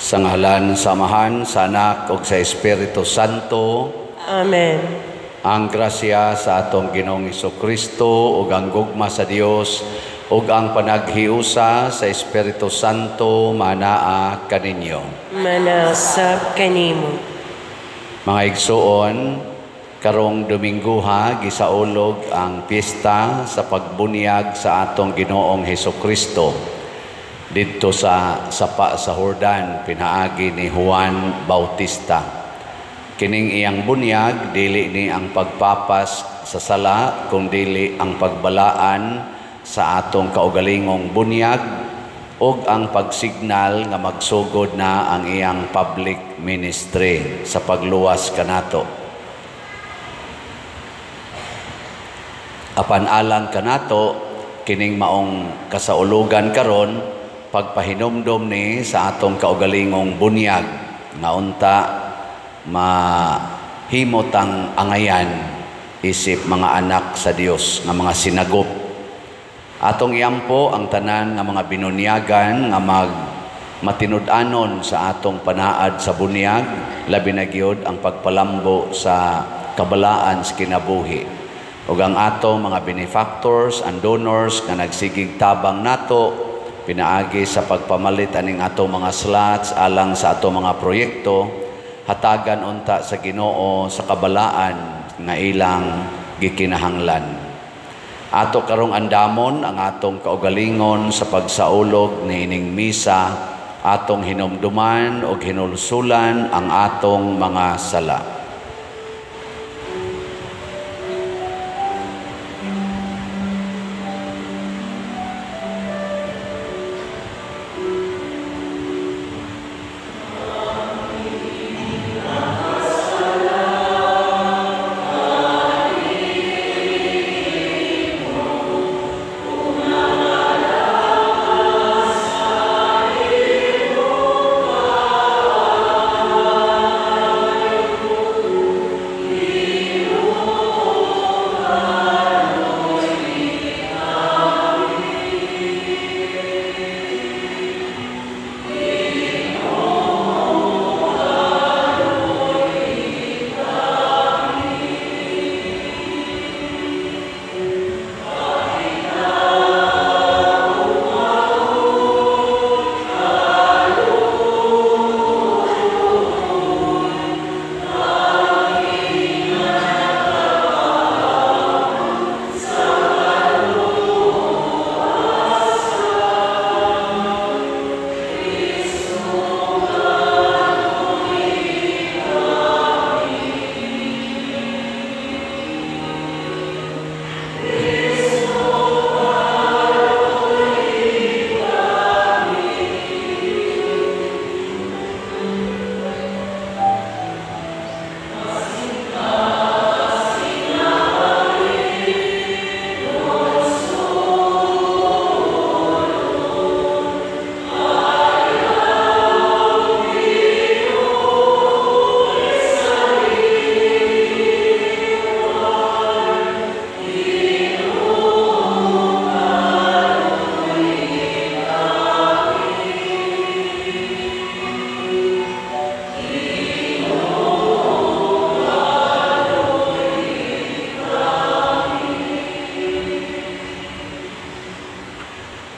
Sa ngalan sa Amahan, sa Anak ug sa Espiritu Santo. Amen. Ang grasya sa atong Ginoong Kristo ug ang gugma sa Dios ug ang panaghiusa sa Espiritu Santo manaa kaninyo. Manasab kanimo. Mga igsuon, karong Dominguha gisaulog ang piyesta sa pagbunyag sa atong Ginoong Hesukristo didto sa sapa sa Jordan pinaagi ni Juan Bautista. Kining iyang bunyag dili ni ang pagpapas sa sala kung dili ang pagbalaan sa atong kaugalingong bunyag ug ang pagsignal nga magsugod na ang iyang public ministry sa pagluwas kanato. Apan alang kanato kining maong kasaulugan karon pagpahinumdom ni sa atong kaugalingong bunyag nga unta mahimot ang angayan isip mga anak sa Dios nga mga sinagop. Atong iampo ang tanan nga mga binunyagan nga mag matinud-anon sa atong panaad sa bunyag, labi na gyud ang pagpalambo sa kabalaan sa kinabuhi. Ug ang atong mga benefactors and donors nga nagsigig tabang nato pinaagi sa pagpamalit aning atong mga slots alang sa atong mga proyekto, hatagan unta sa Ginoo sa kabalaan nga ilang gikinahanglan. Ato karong andamon ang atong kaugalingon sa pagsaulog niining misa, atong hinumduman og hinulsulan ang atong mga sala.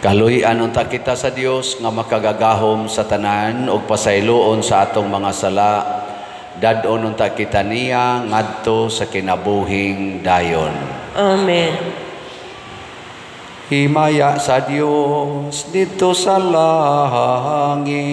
Kaluy-an unta kita sa Dios nga makagagahom sa tanan ug pasayloon sa atong mga sala, dad-on unta kita niya ngadto sa kinabuhing dayon. Amen. Himaya sa Dios didto sa langit.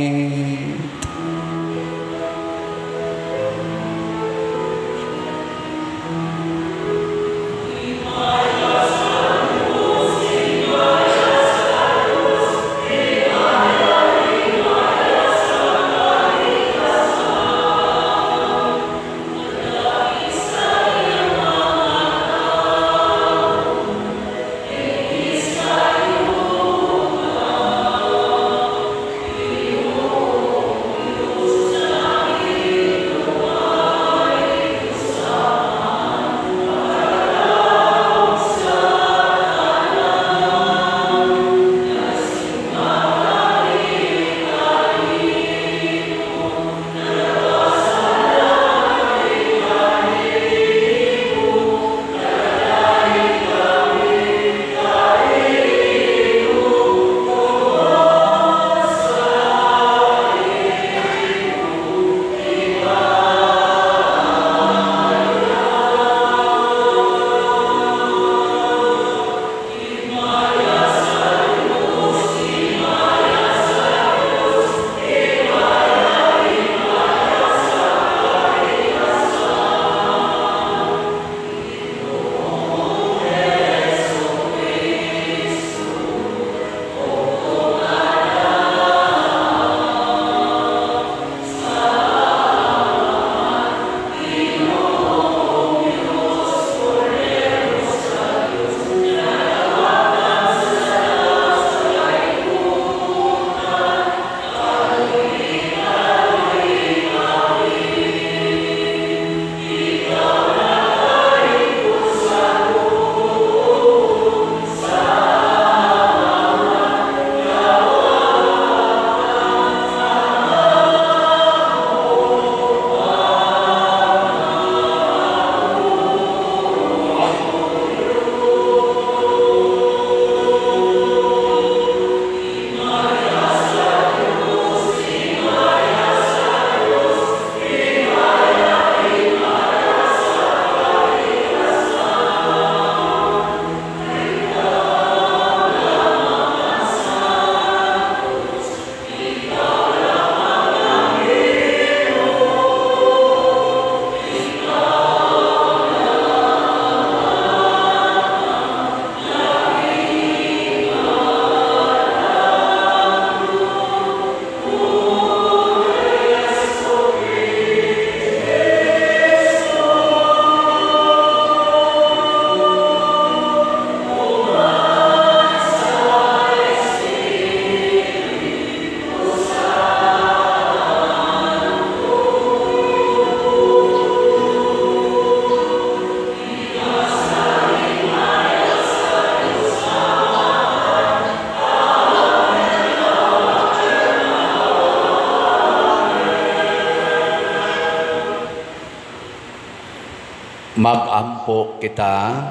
Magampo kita.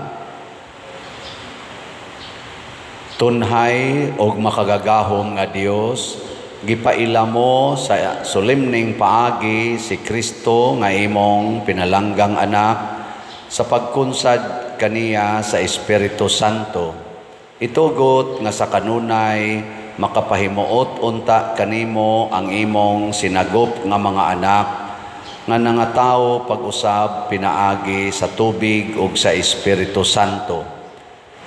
Tunhay og makagagahom nga Dios, gipaila mo sa solemneng paagi si Kristo nga imong pinalanggang anak sa pagkunsad kaniya sa Espiritu Santo. Itugot nga sa kanunay makapahimuot unta kanimo ang imong sinagop nga mga anak nga nangatawo pag-usab pinaagi sa tubig ug sa Espiritu Santo.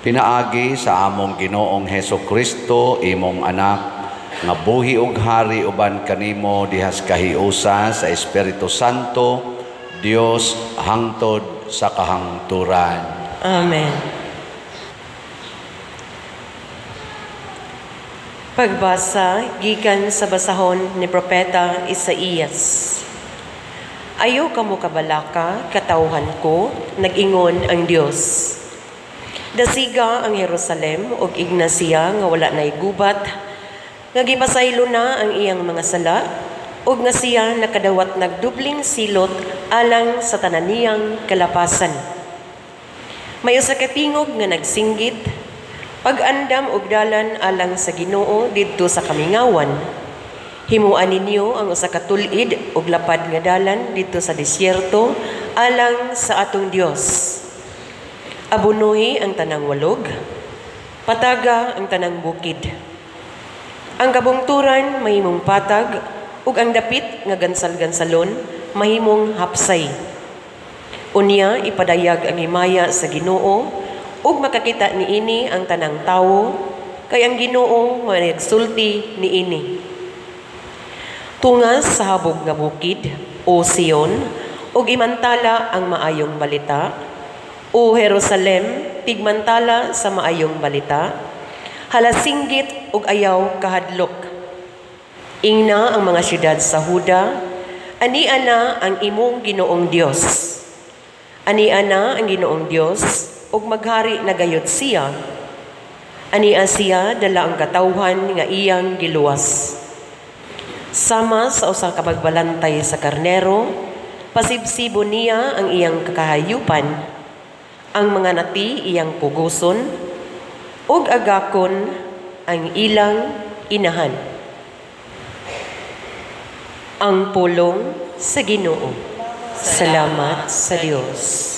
Pinaagi sa among Ginoong Hesus Kristo, imong anak, nga buhi ug hari uban kanimo dihas kahiusa sa Espiritu Santo, Dios hangtod sa kahangturan. Amen. Pagbasa gikan sa basahon ni Propeta Isaías. Ayaw kamo kabalaka, katawhan ko, nag-ingon ang Dios. Dasiga ang Jerusalem ug igna siya nga wala nay gubat, nga gipasaylo na ang iyang mga sala, ug nga siya nakadawat nagdubling silot alang sa tanan niyang kalapasan. May usa ka tingog nga nagsinggit, pag-andam og dalan alang sa Ginoo didto sa kamingawan. Himuan ninyo ang usa ka tul-id ug lapad nga dalan didto sa disyerto alang sa atong Dios. Abunuhi ang tanang walog, pataga ang tanang bukid. Ang kabungturan mahimong patag ug ang dapit nga gansal-gansalon mahimong hapsay. Unya ipadayag ang himaya sa Ginoo ug makakita niini ang tanang tawo, kay ang Ginoo managsulti niini. Tungas sa habog nga bukid, o Sion, ug imantala ang maayong balita. O Jerusalem, tigmantala sa maayong balita. Halasinggit ug ayaw kahadlok. Ingna ang mga syudad sa Huda, ania na ang imong Ginoong Dios. Ania na ang Ginoong Dios, ug maghari na gayud siya. Ania siya dala ang katawhan nga iyang giluwas. Sama sa usa ka magbalantay sa karnero, pasibsibo niya ang iyang kakahayupan, ang mga nati iyang puguson, ug agakon ang ilang inahan. Ang pulong sa Ginoo. Salamat sa Dios.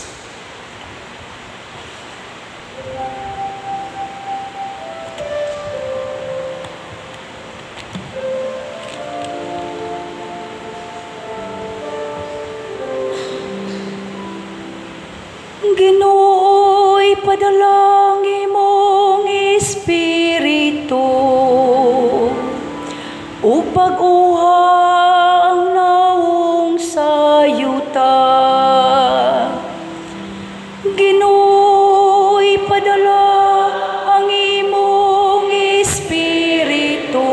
Ginoo, ipadala ang imong espiritu ug pag-uha ang nawong sa yuta. Ginoo, ipadala ang imong espiritu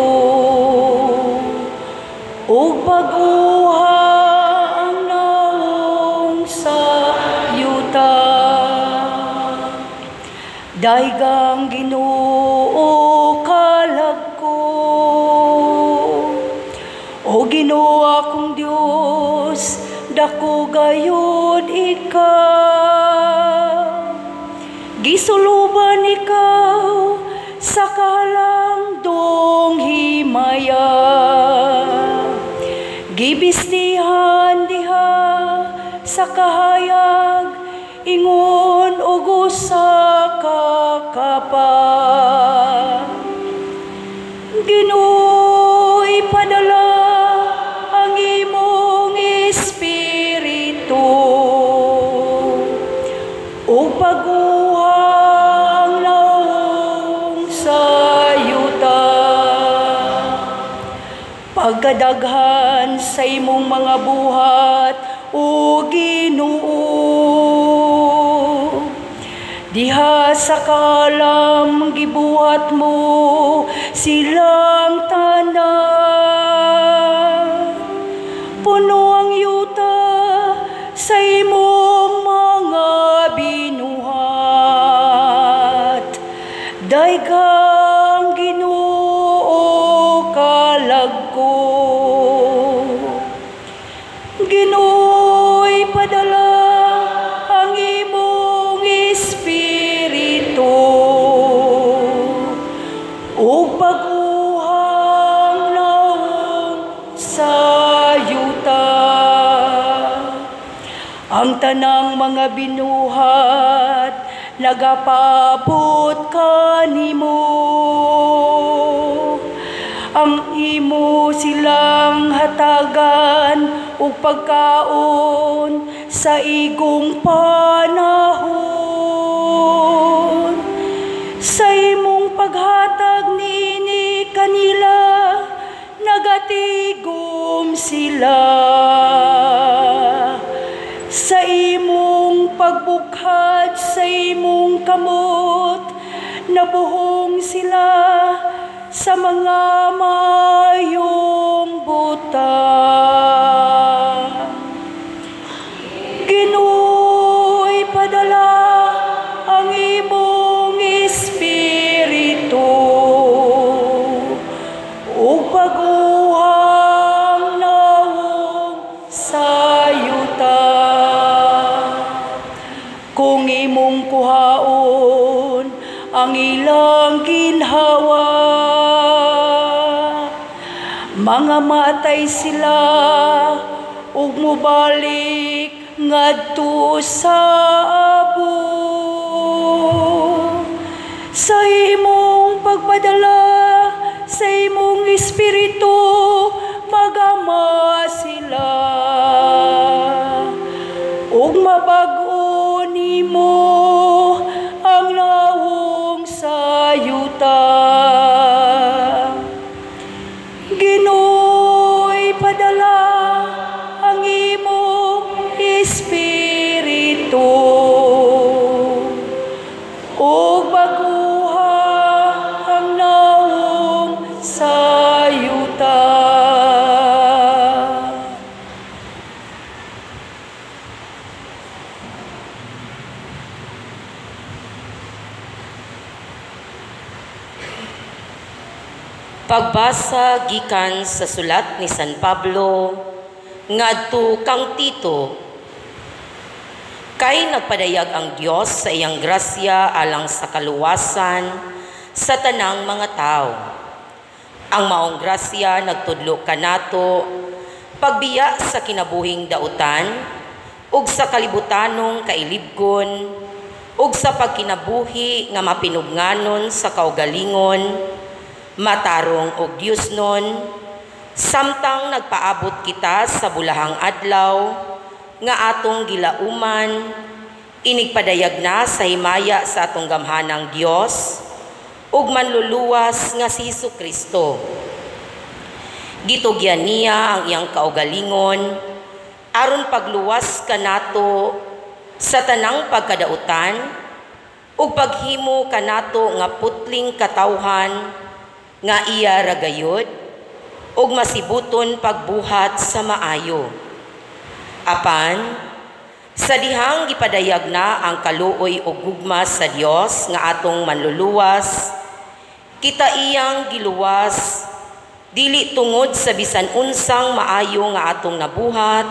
ug pag-uha ang nawong sa yuta. Daygang Ginoo kalag ko, o Ginoo akong Dios, dako gayud ikaw. Gisuluban ikaw sa kahalandong himaya. Gibistihan diha sa kahayag, ingon og usa ka kapa. Ginoo, ipadala ang imong espiritu ug pag-uha ang nawong sa yuta. Pagkadaghan sa imong mga buhat, o Ginoo, diha sa kalam gibuhat mo silang tanan. Puno ang yuta sa imong mga binuhat. Daygang Ginoo kalag ko. Ginoo, ipadala ang sa yuta. Ang tanang mga binuhat nagapaabot kanimo. Ang imo silang hatagan ug pagkaon sa igong panahon. Sa imong paghatag niini kanila, nagatigom sila. Sa imong pagbukhad sa imong kamot, nabuhong sila sa mga mayong buta. Ginoo, ipadala ang imong espiritu ug baguhang nawong sa yuta. Kung imong kuhaon ang ilang ginhawa, mga matay sila ug mobalik ngadto sa abo. Sa imong pagpadala sa imong espiritu, magama sila ug mabag-o nimo ang nawong sa yuta. Ginoo, ipadala ang imong espiritu ug baguha ang nawong sa yuta. Pagbasa gikan sa sulat ni San Pablo ngadto kang Tito. Kay nagpadayag ang Dios sa iyang grasya alang sa kaluwasan sa tanang mga tao. Ang maong grasya nagtudlo kanato pagbiya sa kinabuhing dautan ug sa kalibutanong kailibgon ug sa pagkinabuhi nga mapinugnanon sa kaugalingon, matarong og Diyosnon, samtang nagpaabot kita sa bulahang adlaw nga atong gilauman, inigpadayag na sa himaya sa atong gamhanang Dios ug manluluwas nga si Hesukristo. Gitugyan niya ang iyang kaugalingon aron pagluwas kanato sa tanang pagkadautan ug paghimo kanato nga putling katawhan nga iya ragayod ug masibuton pagbuhat sa maayo. Apan sa dihang gipadayag na ang kaluoy ug gugma sa Dios nga atong manluluwas, kita iyang giluwas dili tungod sa bisan unsang maayo nga atong nabuhat,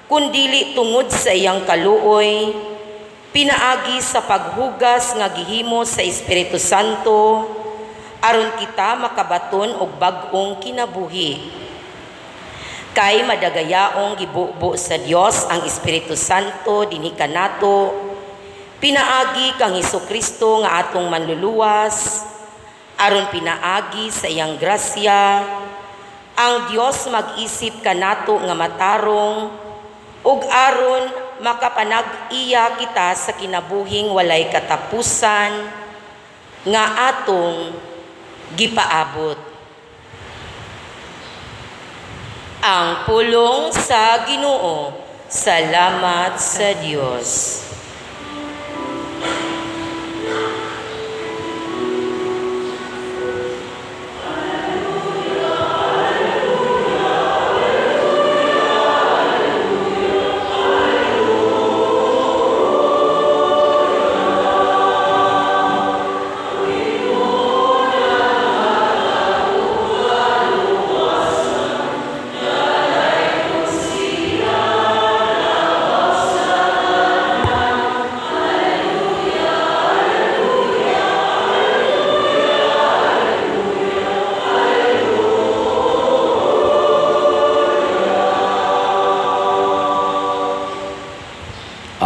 kundili tungod sa iyang kaluoy pinaagi sa paghugas nga gihimo sa Espiritu Santo aron kita makabaton og bag-ong kinabuhi. Kay madagayaong gibubo sa Dios ang Espiritu Santo dinhi kanato pinaagi kang Hesukristo nga atong manluluwas, aron pinaagi sa iyang grasya ang Dios mag-isip kanato nga matarong ug aron makapanag-iya kita sa kinabuhing walay katapusan nga atong gipaabot. Ang pulong sa Ginoo. Salamat sa Dios.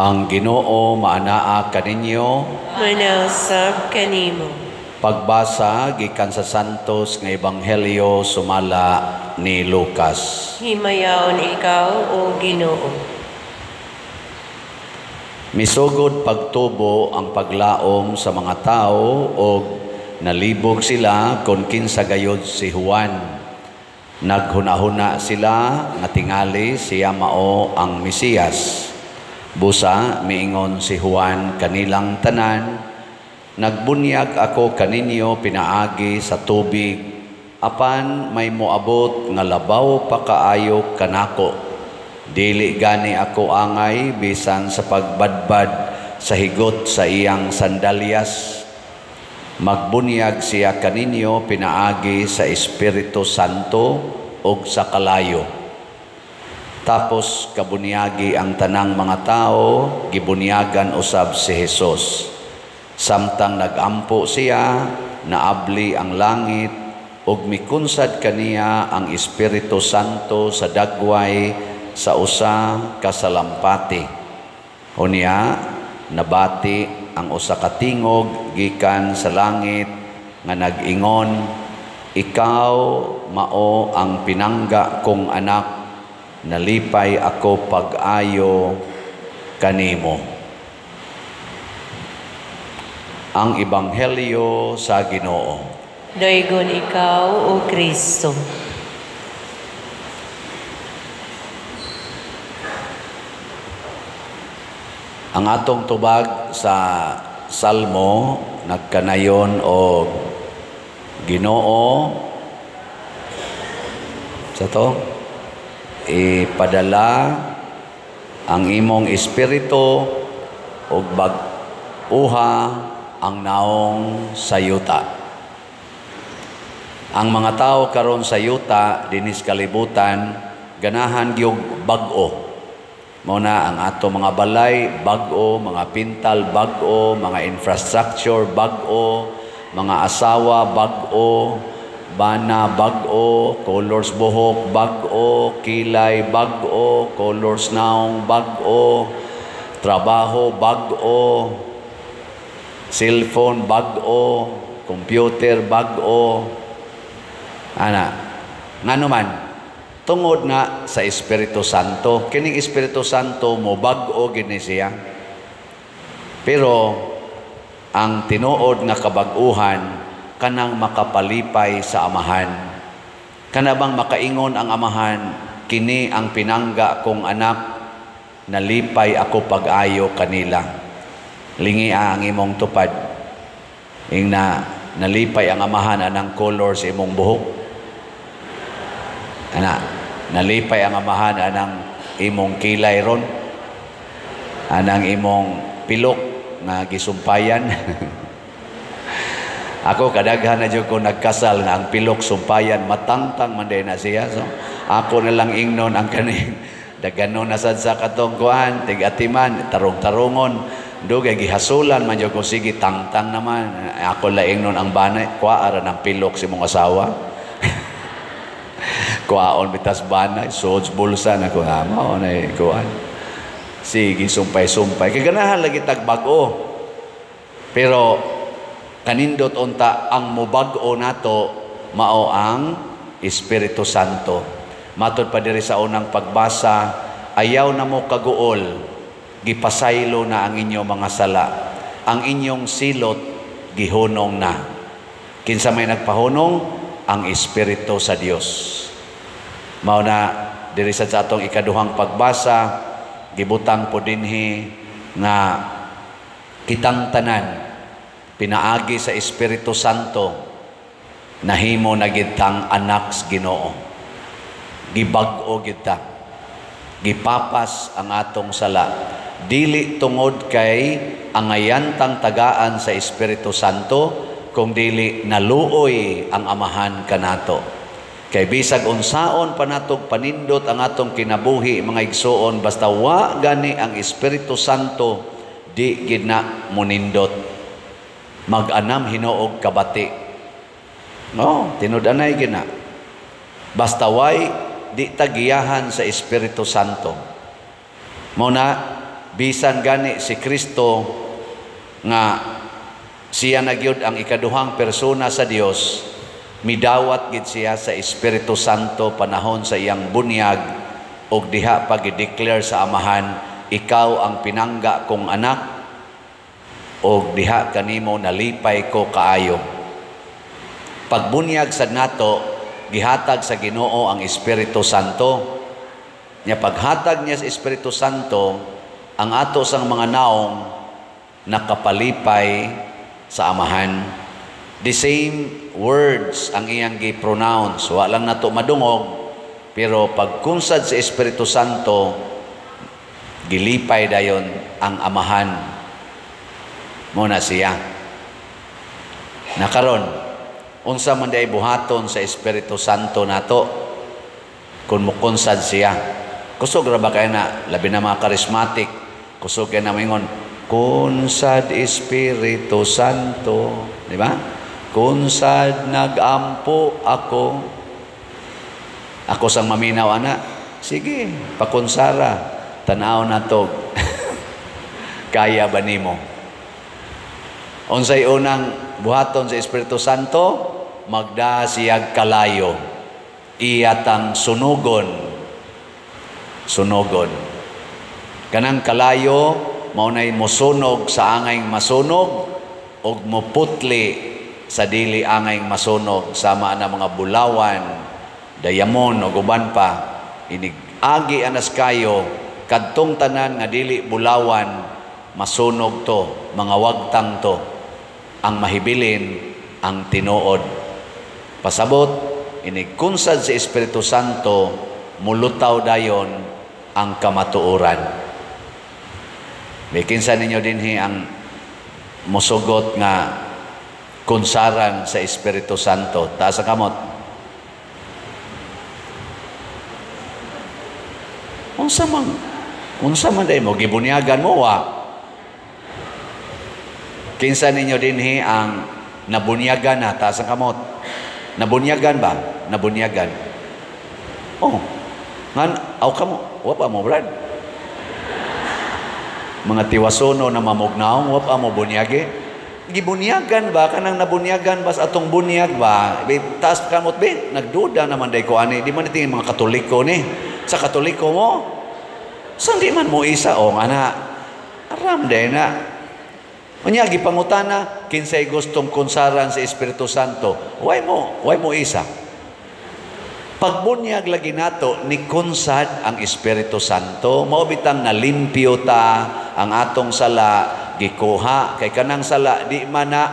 Ang Ginoo maanaa kaninyo. Manausab kanimo. Pagbasa gikan sa Santos nga Ebanghelyo sumala ni Lucas. Himayaon ikaw, o Ginoo. Misugod pagtubo ang paglaom sa mga tao og nalibog sila kon kinsa gayod si Juan. Naghunahuna sila nga tingali siya mao ang Mesiyas. Busa miingon si Juan kanilang tanan, nagbunyag ako kaninyo pinaagi sa tubig, apan may moabot nga labaw pa kaayo kanako. Dili gani ako angay bisan sa pagbadbad sa higot sa iyang sandalyas. Magbunyag siya kaninyo pinaagi sa Espiritu Santo ug sa kalayo. Tapos kabunyagi ang tanang mga tao, gibunyagan usab si Jesus. Samtang nagampo siya, naabli ang langit, ug mikunsad kaniya ang Espiritu Santo sa dagway sa usa ka salampati. Unya, nabati ang usa ka tingog gikan sa langit nga nag-ingon, ikaw mao ang pinangga kong anak, nalipay ako pag-ayo kanimo. Ang Ebanghelyo sa Ginoo. Daygon ikaw, o Kristo. Ang atong tubag sa Salmo nagkanayon og Ginoo sa to ipadala ang imong espiritu ug bag-uha ang naong sa yuta. Ang mga tao karon sa yuta dinis kalibutan ganahan gyud bag-o. Mao na ang ato mga balay bag-o, mga pintal bag-o, mga infrastructure bag-o, mga asawa bag-o, bana bag-o, colors buhok bag-o, kilay bag-o, colors naong bag-o, trabaho bag-o, cellphone bag-o, computer bag-o. Ana, ngano man tungod na sa Espiritu Santo. Kining Espiritu Santo mo bag-o gid ni siya. Pero ang tinuod nga kabag-uhan kanang makapalipay sa amahan. Kana bang makaingon ang amahan, kini ang pinangga kong anak, nalipay ako pag-ayo kanila. Lingia ang imong tupad. Ingna nalipay ang amahan anang color sa imong buhok. Ana, nalipay ang amahan anang imong kilay ron, anang imong pilok nga gisumpayan. Ako kadaghan na jud ko nagkasal nga ang pilok sumpayan, matangtang man day na siya. So ako na lang ingnon ang kaning daganon na sad sa katong kuan, tig-atiman, tarong-tarungon, dugay gihasulan man jud ko, sige tangtang naman. Ako la ingnon ang banay, kuha ra ng pilok si mong asawa. Kuhaon bitas banay, suod bulsa na ko nga mao na kuan. Sige sumpay-sumpay. Kay ganahan lagi tag bag-o. Pero kanindot unta ang mubag-o nato mao ang Espiritu Santo. Matod pa diri sa unang pagbasa, ayaw na mo kaguol, gipasaylo na ang inyong mga sala. Ang inyong silot gihunong na. Kinsa may nagpahunong? Ang Espiritu sa Dios. Mao na diri sa atong ikaduhang pagbasa, gibutang po dinhi nga kitang tanan pinaagi sa Espiritu Santo nahimo na gitang anak sa Ginoo. Gibag-o kita. Gipapas ang atong sala. Dili tungod kay angayan tang tagaan sa Espiritu Santo, kung dili naluoy ang amahan kanato. Kay bisag unsaon pa natog panindot ang atong kinabuhi mga igsuon, basta wa gani ang Espiritu Santo, di gid na monindot. Mag-anam hinuog kabati. No, tinud-anay gid na. Basta way di tagiyahan sa Espiritu Santo. Mao na Bisan gani si Kristo nga siya na gyud ang ikaduhang persona sa Dios, midawat gid siya sa Espiritu Santo panahon sa iyang bunyag, og diha pa gi-declare sa Amahan, ikaw ang pinangga kong anak, og diha kanimo nalipay ko kaayo. Pagbunyag sad nato, gihatag sa Ginoo ang Espiritu Santo. Nya paghatag niya sa Espiritu Santo, ang ato sang mga naong nakapalipay sa Amahan. The same words ang iyang gi-pronounce. Wa lang nato madungog, pero pagkunsad sa Espiritu Santo, gilipay dayon ang Amahan. Muna siya. Nakaron, unsa man day buhaton sa Espiritu Santo nato kung mukunsad siya? Kusog ra ba kay na, labi na mga charismatic, kusog kay na maingon, kunsad Espiritu Santo, di ba? Kunsad nagampo ako. Ako sang maminaw ana. Sige, pakunsara, tan-aw na to. Kaya ba nimo? Unsay unang buhaton sa Espiritu Santo? Magda siyag kalayo. Iyatang sunugon. Sunugon. Kanang kalayo mao nay mosunog sa angay masunog ug moputli sa dili angay masunog, sama na mga bulawan, diamond ug uban pa. Inig agi anas kayo kadtong tanan nga dili bulawan, masunog to, mga wagtang to. Ang mahibilin ang tinuod. Pasabot, inig kunsad sa Espiritu Santo, mulutaw dayon ang kamatuoran. May kinsa ninyo dinhi ang musugot nga kunsaran sa Espiritu Santo? Taas ang kamot. Unsa man day mo gibunyagan mo wa? Kinsa ninyo dinhi ang nabunyagan na? Taas ang kamot. Nabunyagan ba? Nabunyagan. Oh, ngan aw kamo, wa pa mo brad. Mga tiwasono na mamugnaw, wa pa mo bunyagi. Gibunyagan ba kanang nabunyagan ba sa atong bunyag ba? Taas kamot be, nagduda naman day ko ani, di man tingin mga Katoliko ni. Sa Katoliko mo, saan di man mo isa o nga na? Aram day na. Unya gipangutana kinsay gustong kunsaran sa Espiritu Santo. Way mo isa. Pagbunyag lagi nato ni kunsad ang Espiritu Santo, mao bitang nalimpyo ta ang atong sala gikuha kay kanang sala di man na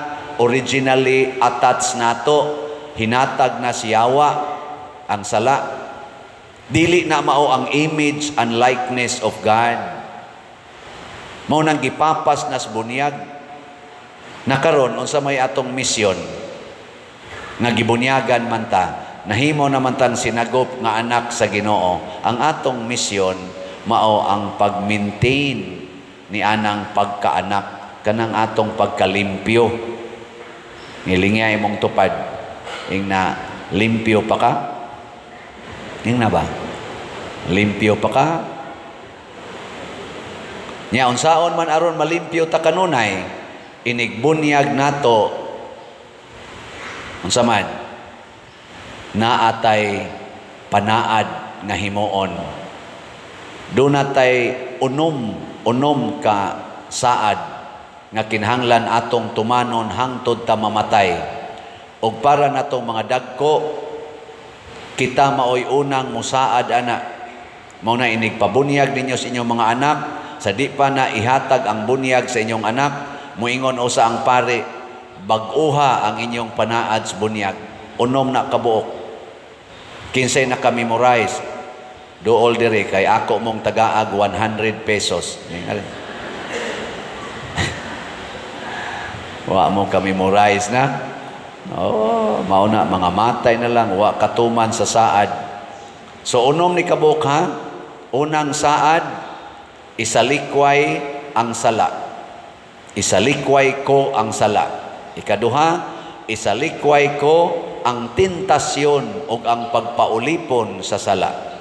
originally attached nato, hinatag na siyawa ang sala. Dili na mao ang image and likeness of God. Mao nang gipapas nas bunyag. Nakaron unsa may atong misyon nga gibunyagan man ta, nahimo naman tan sinagop nga anak sa Ginoo. Ang atong misyon mao ang pag-maintain ni anang pagkaanak, kanang atong pagkalimpyo. Nilingya imong tupad ing na limpyo pa ka? Ing na ba? Limpyo pa ka? Nya unsaon man aron malimpyo ta kanunay, inigbunyag nato unsa man naatay panaad nga himuon. Dunatay unom ka saad nga kinahanglan atong tumanon hangtod ta mamatay. Og para natong mga dagko, kita maoy unang musaad ana. Mao na inigpabunyag ninyo sa inyong mga anak, sa di pa na ihatag ang bunyag sa inyong anak, muingon usa ang pare, bag-uha ang inyong panaad sa bunyag. Unom na kabuok. Kinsay naka-memorize, dool dire kay ako mong tagaag 100 pesos. Wa mo ka-memorize na. Oh, mao na mga matay na lang, wa katuman sa saad. So unom ni kabuok ha. Unang saad, isalikway ang sala. Isalikway ko ang sala. Ikaduha, isalikway ko ang tentasyon o ang pagpaulipon sa sala.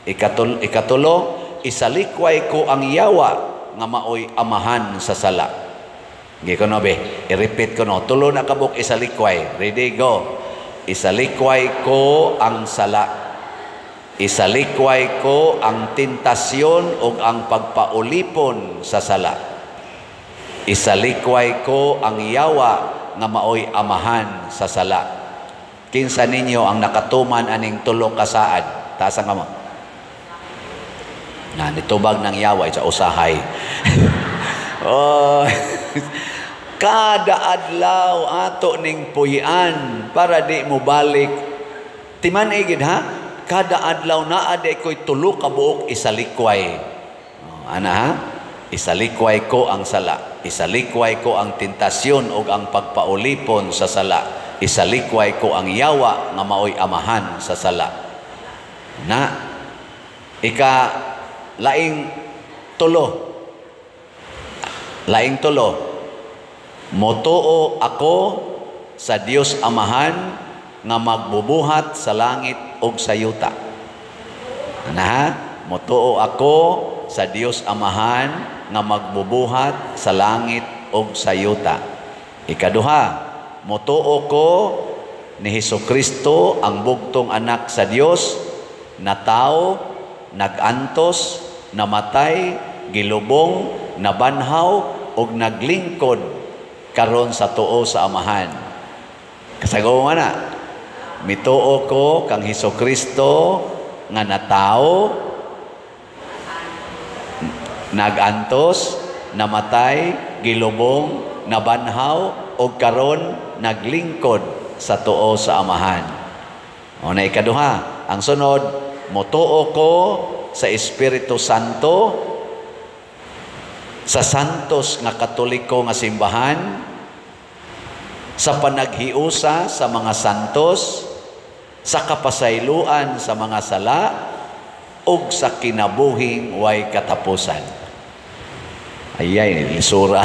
Ikatulo, isalikway ko ang yawa nga maoy amahan sa sala. Gi ko no be, i-repeat ko no. Tulo na kabuk isalikway. Ready, go. Isalikway ko ang sala. Isalikway ko ang tentasyon ug ang pagpaulipon sa sala. Isalikway ko ang yawa nga maoy amahan sa sala. Kinsa ninyo ang nakatuman aning tulo ka saad? Taas ang kamot. Na nitubag ng yawa sa usahay. Oh, kada adlaw ato ning puy-an para di mo balik. Timan-i gid ha. Kada adlaw naa di ko'y tulo ka buok isalikway. Oh, ana ha? Isalikway ko ang sala. Isalikway ko ang tentasyon ug ang pagpaulipon sa sala. Isalikway ko ang yawa nga maoy amahan sa sala. Na ika laing tulo. Laing tulo. Motuo ako sa Dios Amahan nga magbubuhat sa langit ug sa yuta. Ana ha? Motuo ako sa Dios Amahan nga magbubuhat sa langit ug sa yuta. Ikaduha, motuo ko ni Hesukristo ang bugtong anak sa Dios na tao, nagantos, namatay, gilubong, nabanhaw ug naglingkod karon sa tuo sa Amahan. Kasagaw man na. Mituo ko kang Hesukristo nga natao, nagantos, namatay, gilubong, nabanhaw ug karon naglingkod sa tuo sa Amahan. O na ikaduha, ang sunod, motuo ko sa Espiritu Santo, sa santos nga Katoliko nga simbahan, sa panaghiusa sa mga santos, sa kapasayloan sa mga sala, ug sa kinabuhing way katapusan. Ayay, lisura.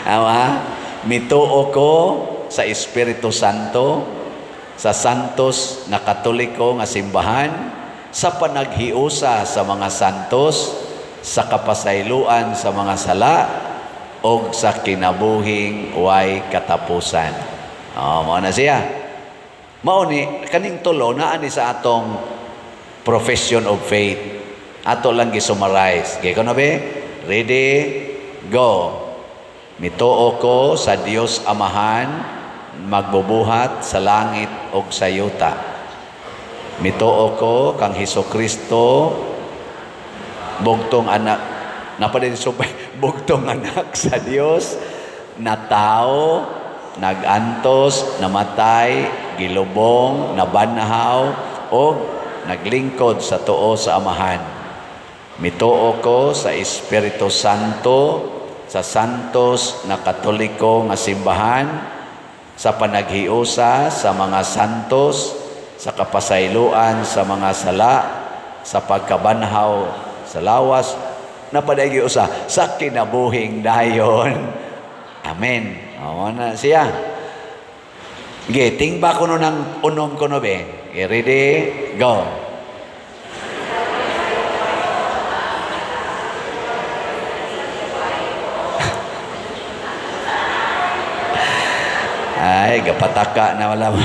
Ama, mituo ko sa Espiritu Santo, sa santos nga Katoliko nga simbahan, sa panaghiusa sa mga santos, sa kapasayloan sa mga sala, og sa kinabuhing way katapusan. Oh, mao na siya. Mao ni kaning tulo naa ni sa atong profession of faith. Ato lang gi-summarize. Gay ko na be? Ready? Go. Mituo ko sa Dios Amahan magbubuhat sa langit ug sa yuta. Mituo ko kang Hesukristo bugtong anak napadin supay bugtong anak sa Dios na tao, nagantos, namatay, gilubong, nabanhaw og naglingkod sa tuo sa Amahan. Mituo ko sa Espiritu Santo, sa santos na Katoliko nga simbahan, sa panaghiusa sa mga santos, sa kapasayloan sa mga sala, sa pagkabanhaw sa lawas, napadayag usa sa kinabuhing dayon. Amen. O na siya. Ge, tingba kuno ng unom kuno be. Ge, ready? Go. Ay, gapataka na wala mo.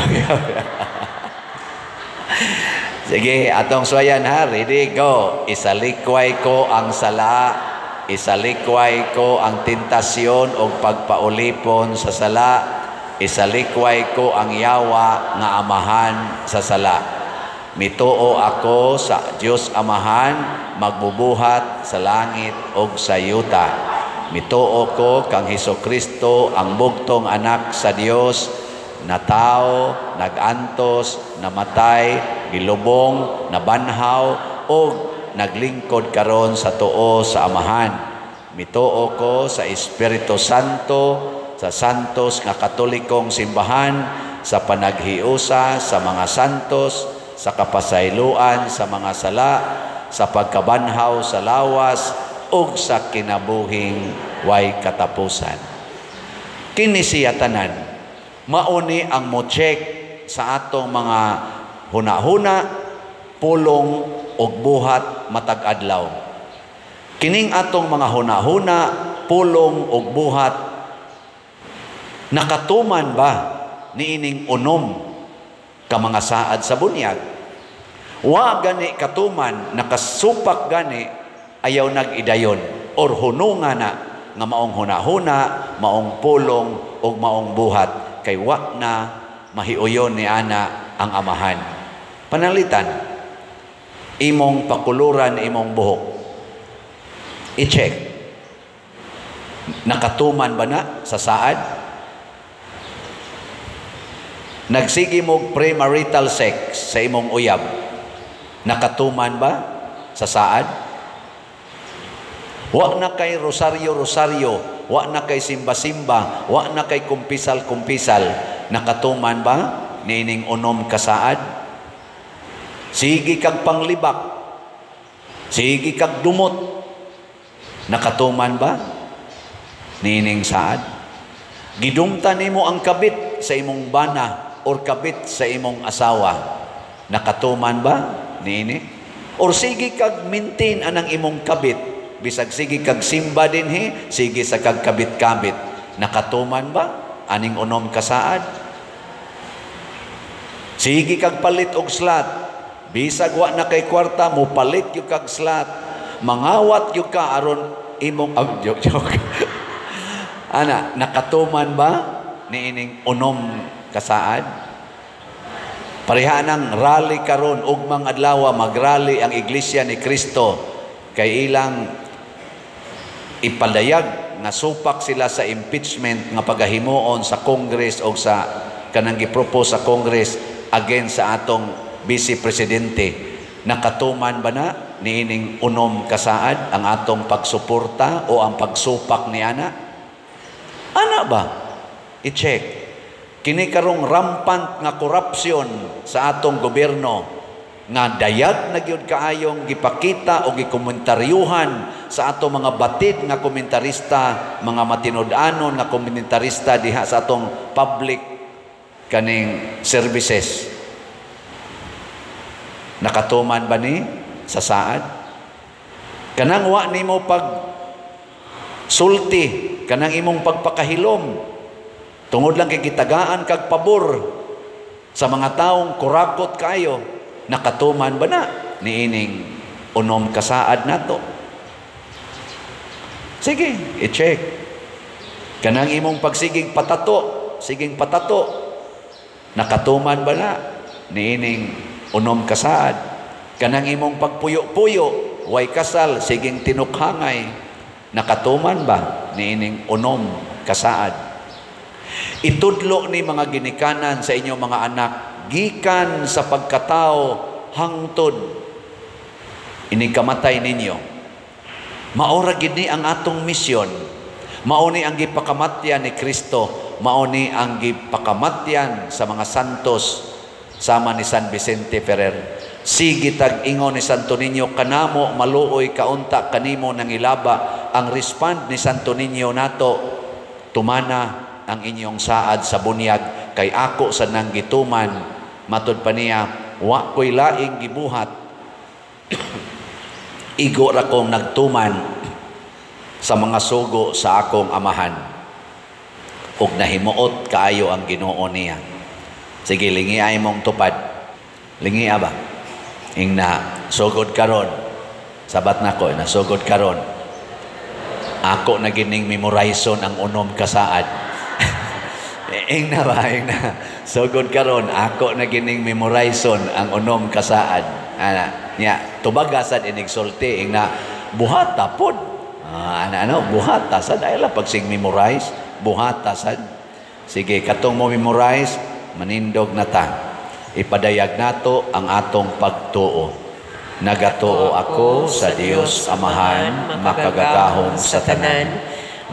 Sige, atong suwayan ha. Ready, go. Isalikway ko ang sala, isalikway ko ang tentasyon o pagpaulipon sa sala, isalikway ko ang yawa nga amahan sa sala. Mituo ako sa Dios Amahan, magbubuhat sa langit ug sa yuta. Mituo ko kang Hesukristo, ang bugtong anak sa Dios, na tao, nagantos, namatay, gilubong, nabanhaw, ug naglingkod karon sa tuo sa Amahan. Mituo ko sa Espiritu Santo, sa santos nga Katolikong simbahan, sa panaghiusa sa mga santos, sa kapasayloan sa mga sala, sa pagkabanhaw sa lawas, ug sa kinabuhing way katapusan. Kini siya tanan, mauni ang mo-check sa atong mga hunahuna, pulong ug buhat matag adlaw. Kining atong mga hunahuna, pulong ug buhat, nakatuman ba niining unom ka mga saad sa bunyag? Wa gani katuman, nakasupak gani, ayaw nag-idayon or hununga na nga maong hunahuna, maong pulong ug maong buhat, kay wa na mahiuyon ni ana ang Amahan. Panalitan, imong pakuluran imong buhok. I-check. Nakatuman ba na sa saad? Nagsige mog premarital sex sa imong uyab. Nakatuman ba sa saad? Wa na kay rosaryo-rosaryo, wa na kay simba-simba, wa na kay kumpisal-kumpisal. Nakatuman ba niining unom kasaad? Sige kag panglibak, sige kag dumot. Nakatuman ba niining saad? Gidumta nimo ang kabit sa imong bana or kabit sa imong asawa. Nakatuman ba niini? Or sige kag maintain anang imong kabit, bisag sige kag simba dinhi, sige sa kag kabit-kabit. Nakatuman ba aning unom kasaad? Sige kag palit og slat, bisag wa na kay kwarta, mo palit gyud kag slat. Mangawat gyud ka aron imong joke, joke. Ana, nakatuman ba niining unom kasaad? Pareha nang rally karon ugmang adlaw, magrally ang Iglesia ni Cristo kay ilang ipadayag nga supak sila sa impeachment nga pagahimuon sa Congress o sa kanang gipropose sa Congress against sa atong Vice Presidente. Nakatuman ba na niining unom kasaad ang atong pagsuporta o ang pagsupak ni ana? Ana ba? I-check. Kini karong rampant nga korupsyon sa atong gobyerno nga dayag na gyud kaayong gipakita o gikomentaryuhan sa atong mga batid nga komentarista, mga matinud-anon nga komentarista diha sa atong public kaning services. Nakatuman ba ni sa saad? Kanang wa nimo pag sulti, kanang imong pagpakahilom, tungod lang kay gitagaan kag pabor sa mga taong kurakot kayo, nakatuman ba na niining unom kasaad nato? Sige, i-check. Kanang imong pagsigig patato, siging patato, nakatuman ba na niining unom kasaad? Kanang imong pagpuyo-puyo, way kasal, siging tinukhangay, nakatuman ba niining unom kasaad? Itudlo ni mga ginikanan sa inyong mga anak gikan sa pagkatao hangtod ining kamatay ninyo. Maora gid ni ang atong misyon. Mao ni ang gipakamatyan ni Kristo, mao ni ang gipakamatyan sa mga santos sama ni San Vicente Ferrer. Sige tag ingon ni Santo Niño kanamo maluoy kaunta kanimo nangilaba. Ang respond ni Santo Niño nato, tumana ang inyong saad sa bunyag kay ako sa nang gituman. Matud pa niya, wa ko'y laing gibuhat, igo ra kong nagtuman sa mga sugo sa akong amahan. Ug nahimuot kaayo ang Ginoo niya. Sige, lingi ay mong tupad. Lingi ba? Ingna, sugod karon. Sabat nako, nasugod karon. Ako na gining memorizon ang unom kasaad. Ingna ba? Ingna. Sugod karon, ako na gining memorizon ang unom kasaad. Ana, nya, tubagasad inigsulti. Ingna, buhata pod. Ana, ano, buhata sad. Ay la, pag sing memorize, buhata sad. Sige, katong mo memorize, manindog na ta. Ipadayag nato ang atong pagtuo. Nagatuo ako sa Dios Amahan, makagagahom sa tanan,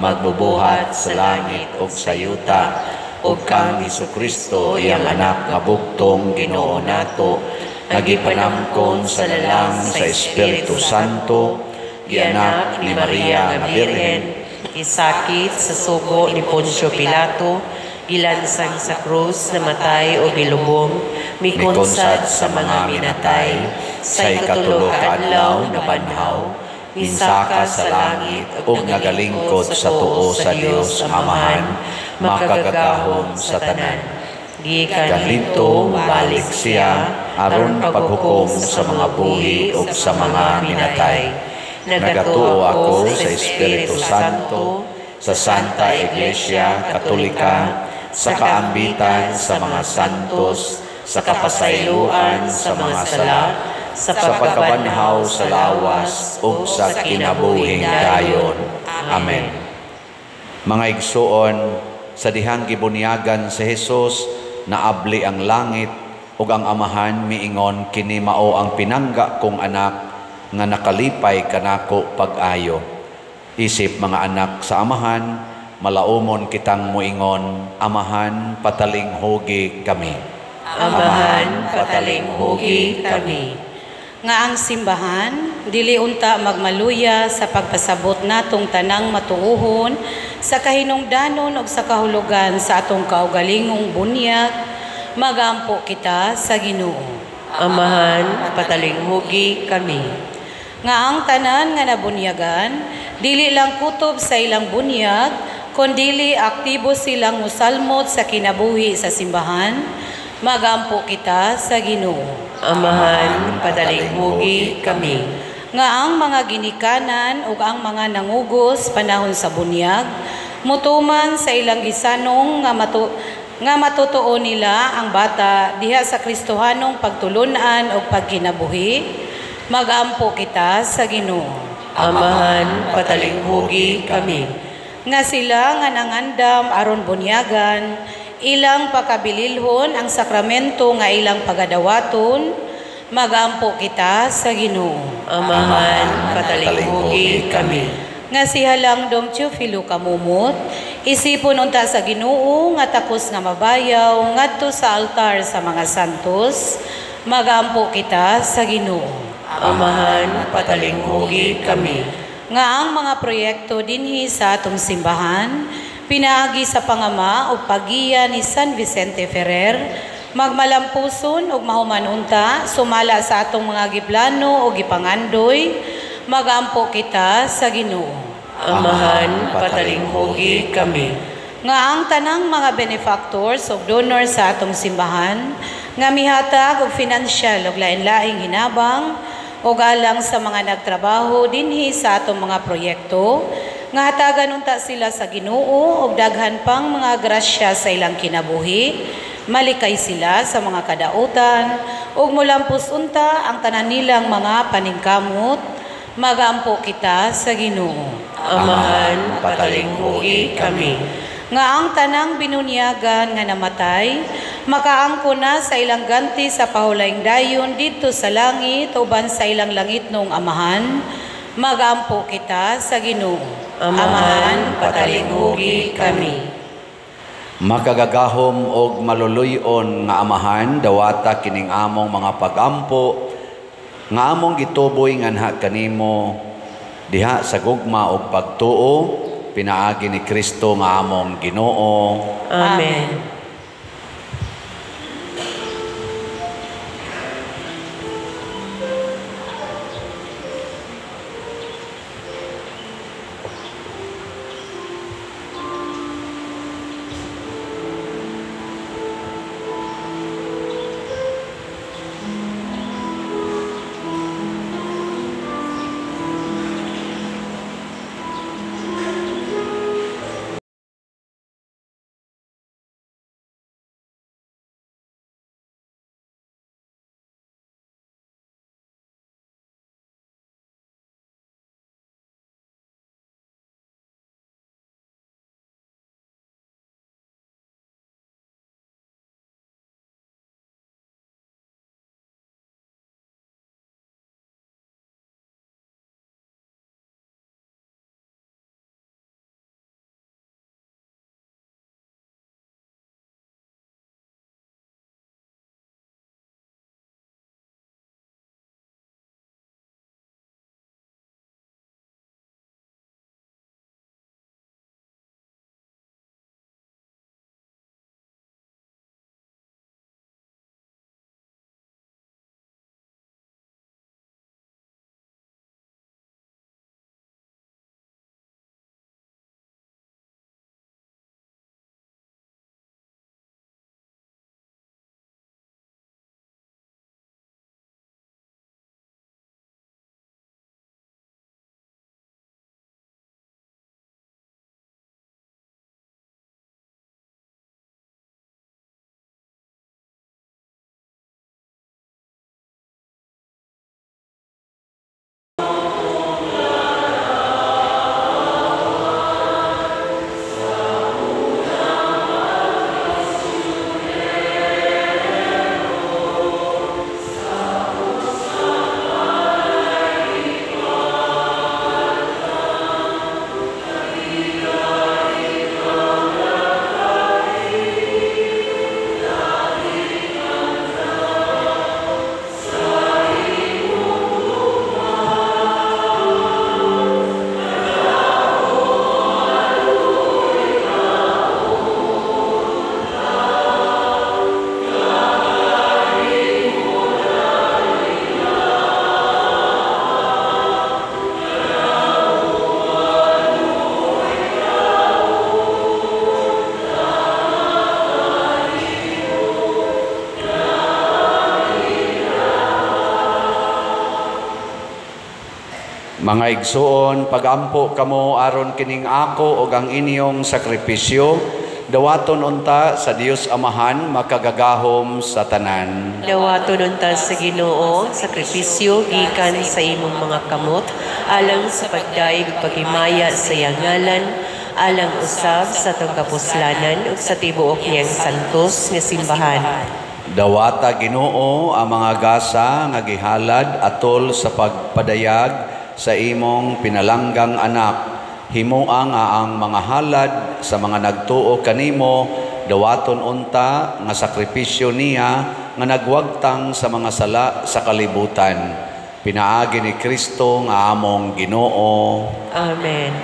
magbubuhat sa langit ug sa yuta, ug kang Hesukristo iyang anak nga bugtong Ginoo nato, nagipanamkon sa lalang sa Espiritu Santo, gianak ni Maria nga Birhen, isakit sa sugo ni Poncio Pilato, gilansang sa krus, namatay o gilubong, mikonsad sa mga minatay, sa ikatulo ka adlaw nabanhaw, Minsaka sa langit ug nagalingkod sa tuo sa Dios Amahan, makagagahom sa tanan. Gikan Didto balik siya aron paghukom sa mga buhi ug sa mga minatay. Nagatuo ako sa Espiritu Santo, sa Santa Iglesia Katolika, sa kaambitan sa mga santos, sa kapasayloan sa mga sala, sa pagkabanhaw sa lawas ug sa kinabuhing dayon. Amen. Mga igsuon, sa dihang gibunyagan si Jesus, naabli ang langit ug ang Amahan miingon, "Kini mao ang pinangga kong anak nga nakalipay kanako pag-ayo." Isip mga anak sa Amahan, malaumon kitang muingon, "Amahan, patalinghugi kami." Amahan, patalinghugi kami. Nga ang simbahan dili unta magmaluya sa pagpasabot natong tanang matuohon sa kahinungdanon ug sa kahulugan sa atong kaugalingong bunyag, magampo kita sa Ginoo. Amahan, patalinghugi kami. Nga ang tanan nga nabunyagan dili lang kutob sa ilang bunyag, kundili aktibo silang musalmot sa kinabuhi sa simbahan, magampo kita sa Ginoo. Amahan, patalinghugi kami. Nga ang mga ginikanan ug ang mga nangugos panahon sa bunyag mutuman sa ilang gisanong nga matutuo nila ang bata diha sa Kristohanong pagtulunan ug pagkinabuhi, magampo kita sa Ginoo. Amahan, patalinghugi kami. Nga sila nga nangandam aron bunyagan, ilang pakabililhon ang sakramento nga ilang pagadawaton, magampo kita sa Ginoo. Amahan, patalinghugi kami. Nga siya lang Dom Teofilo Camomot, isipon unta sa Ginoo nga takos nga mabayaw ngadto sa altar sa mga santos, magampo kita sa Ginoo. Amahan, patalinghugi kami. Nga ang mga proyekto dinhi sa atong simbahan, pinaagi sa pangama o paggiya ni San Vicente Ferrer, magmalampuson ug mahuman unta sumala sa atong mga giplano o gipangandoy, magampo kita sa Ginoo. Amahan, patalinghugi kami. Nga ang tanang mga benefactors ug donors sa atong simbahan nga mihatag og financial ug lain-laing hinabang ug alang sa mga nagtrabaho dinhi sa atong mga proyekto, nga hatagan unta sila sa Ginoo og daghan pang mga grasya sa ilang kinabuhi, malikay sila sa mga kadautan ug mulampos unta ang tanan nilang mga paningkamot, magampo kita sa Ginoo. Amahan, patalinghugi kami. Nga ang tanang binunyagan nga namatay, makaangko na sa ilang ganti sa pahulayng dayon didto sa langit uban sa ilang langit noong Amahan, magampo kita sa Ginoo. Amahan, patalinghugi kami. Makagagahom og maluluy-on nga Amahan, dawata kining among mga pagampo nga among gituboy nganha kanimo diha sa gugma og pagtuo, pinaagi ni Kristo nga among Ginoo. Amen. Mga igsuon, pagampo kamo aron kining ako ug ang inyong sakripisyo, dawaton unta sa Dios Amahan makagagahom sa tanan. Dawaton unta sa Ginoo sakripisyo gikan sa imong mga kamot alang sa pagdayeg ug paghimaya sa iyang ngalan, alang usab sa atong kapuslanan ug sa tibuok niyang santos nga simbahan. Dawata Ginoo ang mga gasa nga gihalad atol sa pagpadayag sa imong pinalanggang anak. Himoa nga ang mga halad sa mga nagtuo kanimo, dawaton unta nga sakripisyo niya nga nagwagtang sa mga sala sa kalibutan. Pinaagi ni Kristo nga among Ginoo. Amen.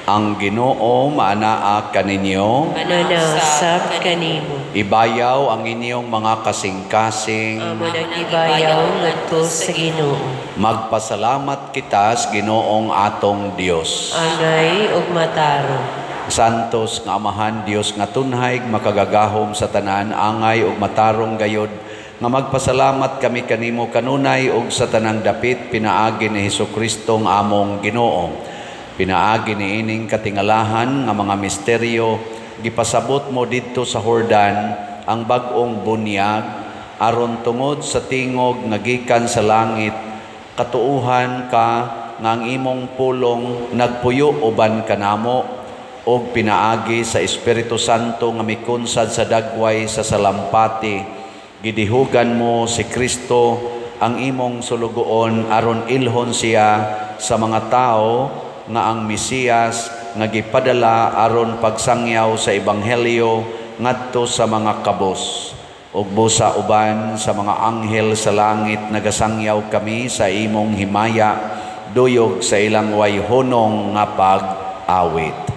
Ang Ginoo maanaa kaninyo. Mananaw sab kanimo. Ibayaw ang inyong mga kasing-kasing. Amo nang ibayaw ngadto sa Ginoo. Magpasalamat kita sa Ginoong atong Dios. Angay ug matarong. Santos nga Amahan, Dios nga tunhay, makagagahom sa tanan, angay ug matarong gayod nga magpasalamat kami kanimo kanunay ug sa tanang dapit pinaagi ni Hesukristo nga among Ginoo. Pinaagi niining katingalahan nga mga misteryo gipasabot mo didto sa Jordan ang bag-ong bunyag aron tungod sa tingog nga gikan sa langit katuohan ka nga ang imong pulong nagpuyo uban kanamo ug pinaagi sa Espiritu Santo nga mikunsad sa dagway sa salampati gidihugan mo si Kristo ang imong sulugoon aron ilhon siya sa mga tao nga ang Mesiyas nga gipadala aron pagsangyaw sa ebanghelyo ngadto sa mga kabos. Ug busa uban sa mga anghel sa langit nagasangyaw kami sa imong himaya duyog sa ilang wayhonong nga pag-awit.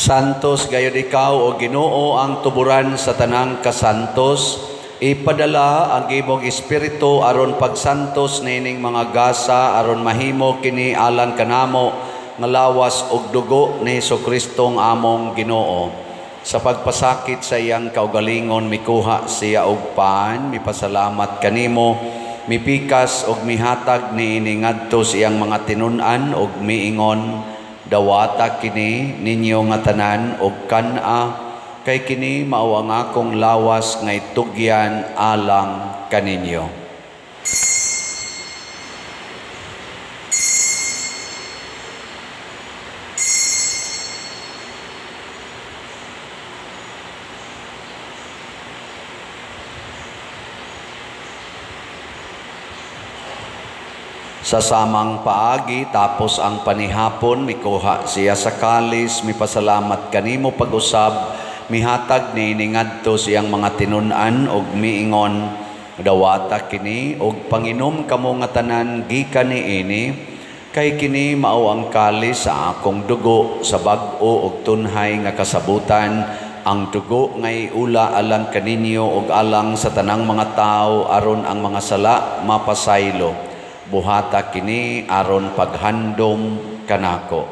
Santos gayud ikaw o Ginoo ang tuburan sa tanang kasantos. Ipadala ang imong espiritu aron pagsantos niining mga gasa aron mahimo kini alang kanamo nga lawas ug dugo ni Hesus-Kristong among Ginoo. Sa pagpasakit sa iyang kaugalingon mikuha siya og pan, mipasalamat kanimo, mipikas og mihatag niini ngadto sa iyang mga tinun-an og miingon, dawata kini ninyo nga tanan og kan-a, kay kini mao ang akong lawas nga itugyan alang kaninyo. Sa samang paagi, tapos ang panihapon, mikuha siya sa kalis, mipasalamat kanimo pag-usab, mihatag niini ngadto sa iyang mga tinun-an og miingon, "Dawata kini og panginom kamo nga tanan gikan niini, kay kini mao ang kalis sa akong dugo sa bag-o og tunhay nga kasabutan, ang dugo nga iula alang kaninyo og alang sa tanang mga tawo aron ang mga sala mapasaylo. Buhata kini aron paghandom kanako."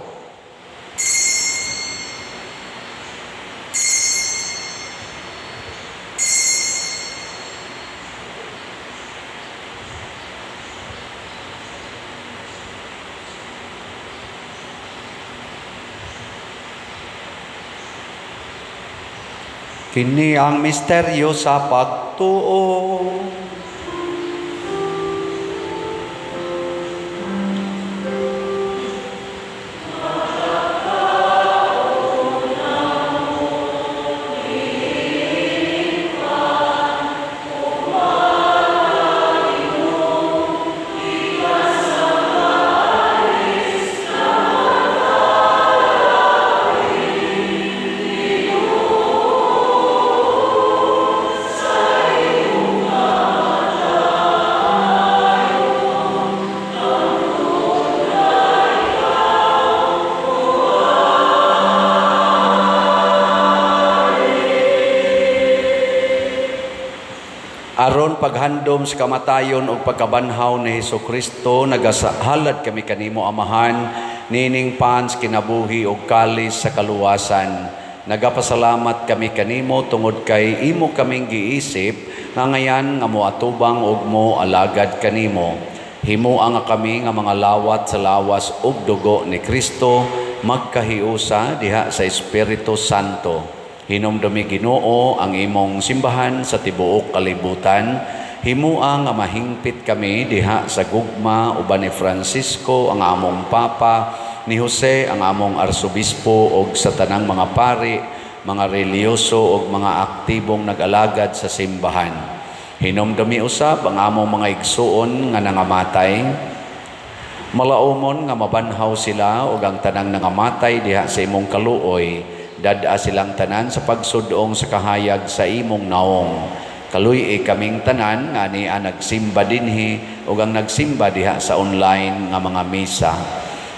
Kini ang misteryo sa pagtuo. Aron paghandom sa kamatayon ug pagkabanhaw ni Hesukristo, nagahalad kami kanimo, Amahan, nining pans kinabuhi ug kalis sa kaluwasan. Nagapasalamat kami kanimo tungod kay imo kaming giisip nga ngayan nga moatubang ug mo alagad kanimo. Himoa nga kami nga mga lawat sa lawas ug dugo ni Kristo magkahiusa diha sa Espiritu Santo. Hinumdumi, Ginoo, ang imong simbahan sa tibuok kalibutan. Himoa nga mahingpit kami diha sa gugma uban ni Francisco ang among Papa, ni Jose ang among Arsobispo ug sa tanang mga pari, mga relihiyoso ug mga aktibong nag-alagad sa simbahan. Hinumdumi usab ang among mga igsuon nga nangamatay. Malaumon nga mabanhaw sila ug ang tanang nangamatay diha sa imong kaluoy. Dad-a silang tanan sa pagsudong sa kahayag sa imong naong. Kaluy-i kaming tanan nga ania nagsimba dinhi ug ang nagsimba diha sa online nga mga misa.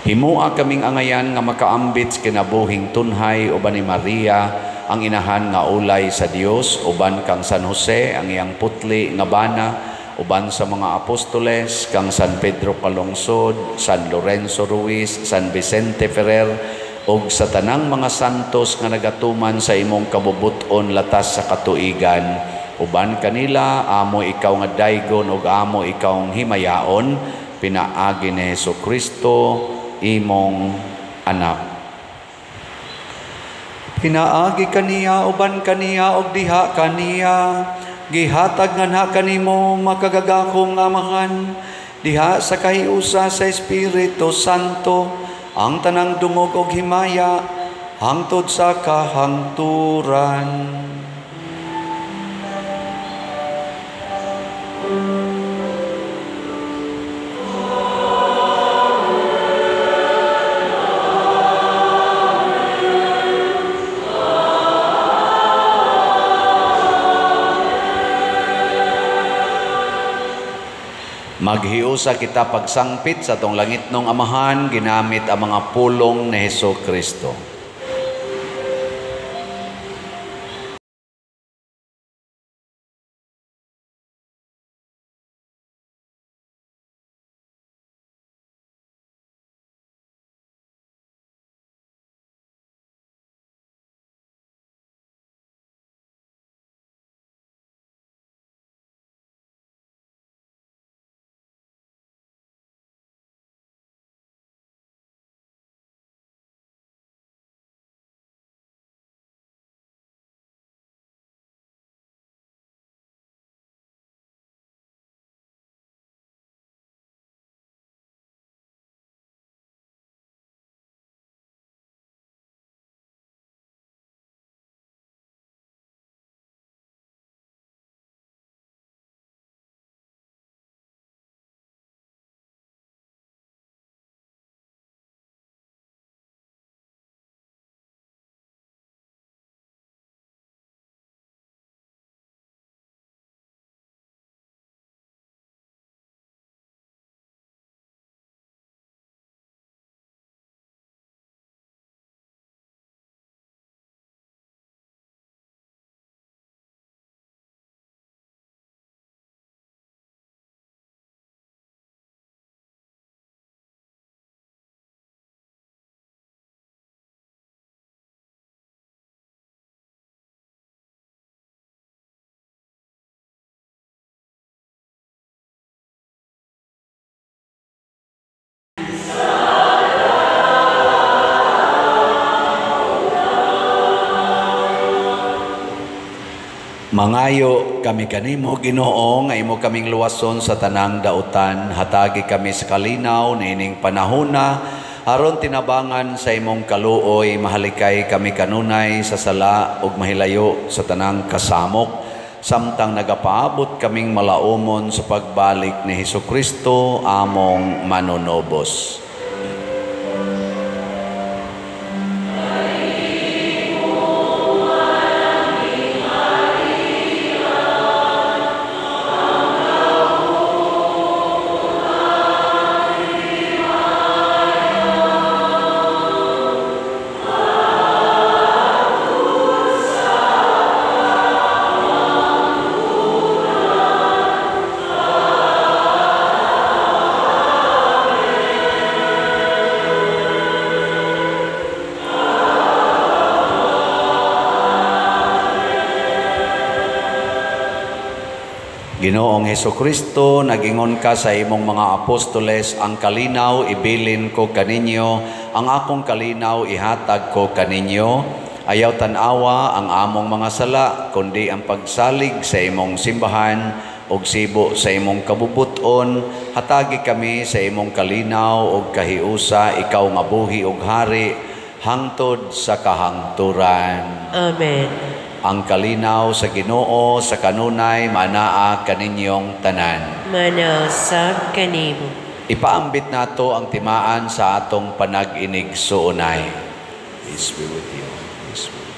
Himoa kaming angayan nga makaambit sa kinabuhing tunhay uban ni Maria ang inahan nga ulay sa Dios, uban kang San Jose ang iyang putli nga bana, uban sa mga apostoles kang San Pedro Calungsod, San Lorenzo Ruiz, San Vicente Ferrer ug sa tanang mga santos nga nagatuman sa imong kabubut-on latas sa katuigan. Uban kanila amo ikaw nga daygon ug amo ikaw himayaon, pinaagi ni Hesukristo imong anak. Pinaagi kaniya, uban kaniya ug diha kaniya, gihatag nganha kanimo makagagahom nga Amahan diha sa kahiusa sa Espiritu Santo ang tanang dungog og himaya hangtod sa kahangturan. Maghiusa kita pagsangpit sa atong langitnong Amahan, ginamit ang mga pulong ni Hesukristo. Mangayo kami kanimo, Ginoo, nga imo kaming luwason sa tanang dautan. Hatagi kami sa kalinaw niining panahona, aron tinabangan sa imong kaluoy, mahalikay kami kanunay sa sala ug mahilayo sa tanang kasamok, samtang nagapaabot kaming malaumon sa pagbalik ni Hesukristo among manunobos. Ginoong Hesukristo, nagingon ka sa imong mga apostoles, ang kalinaw ibilin ko kaninyo, ang akong kalinaw ihatag ko kaninyo. Ayaw tan-awa ang among mga sala, kundi ang pagsalig sa imong simbahan ug sibo sa imong kabubuton. Hatagi kami sa imong kalinaw ug kahiusa, ikaw nga buhi ug hari hangtod sa kahangturan. Amen. Ang kalinaw sa Ginoo sa kanunay manaa kaninyong tanan. Manasab kanimo. Ipaambit nato ang timaan sa atong panag-inig suunay. Peace be with you. Peace be with you.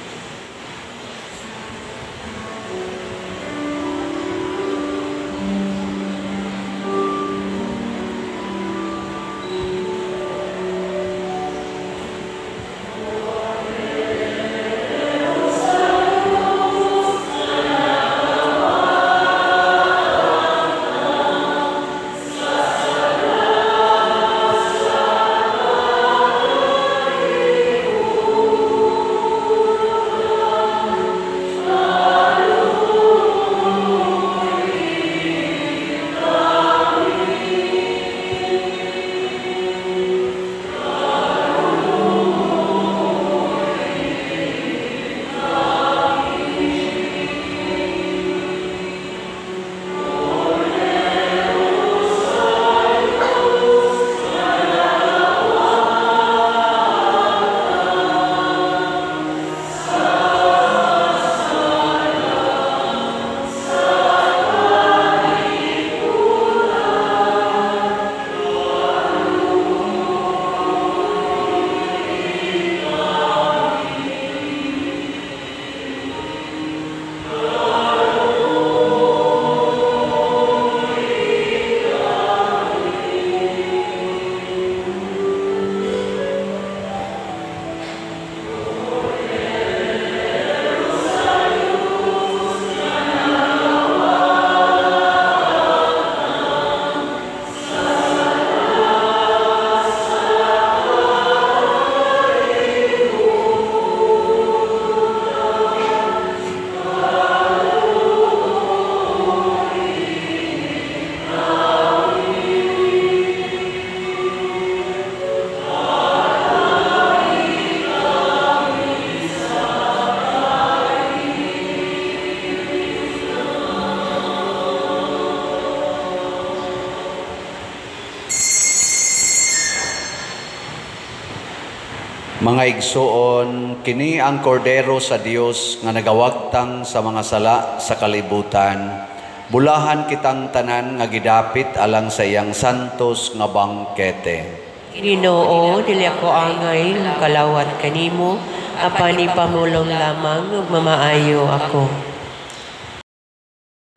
Mga igsoon, kini ang kordero sa Dios nga nagawagtang sa mga sala sa kalibutan. Bulahan kitang tanan nga gidapit alang sa iyang santos nga bangkete. Ginoo, dili ako angay kalawat kanimo, apan ipamulong lamang ug mamaayo ako.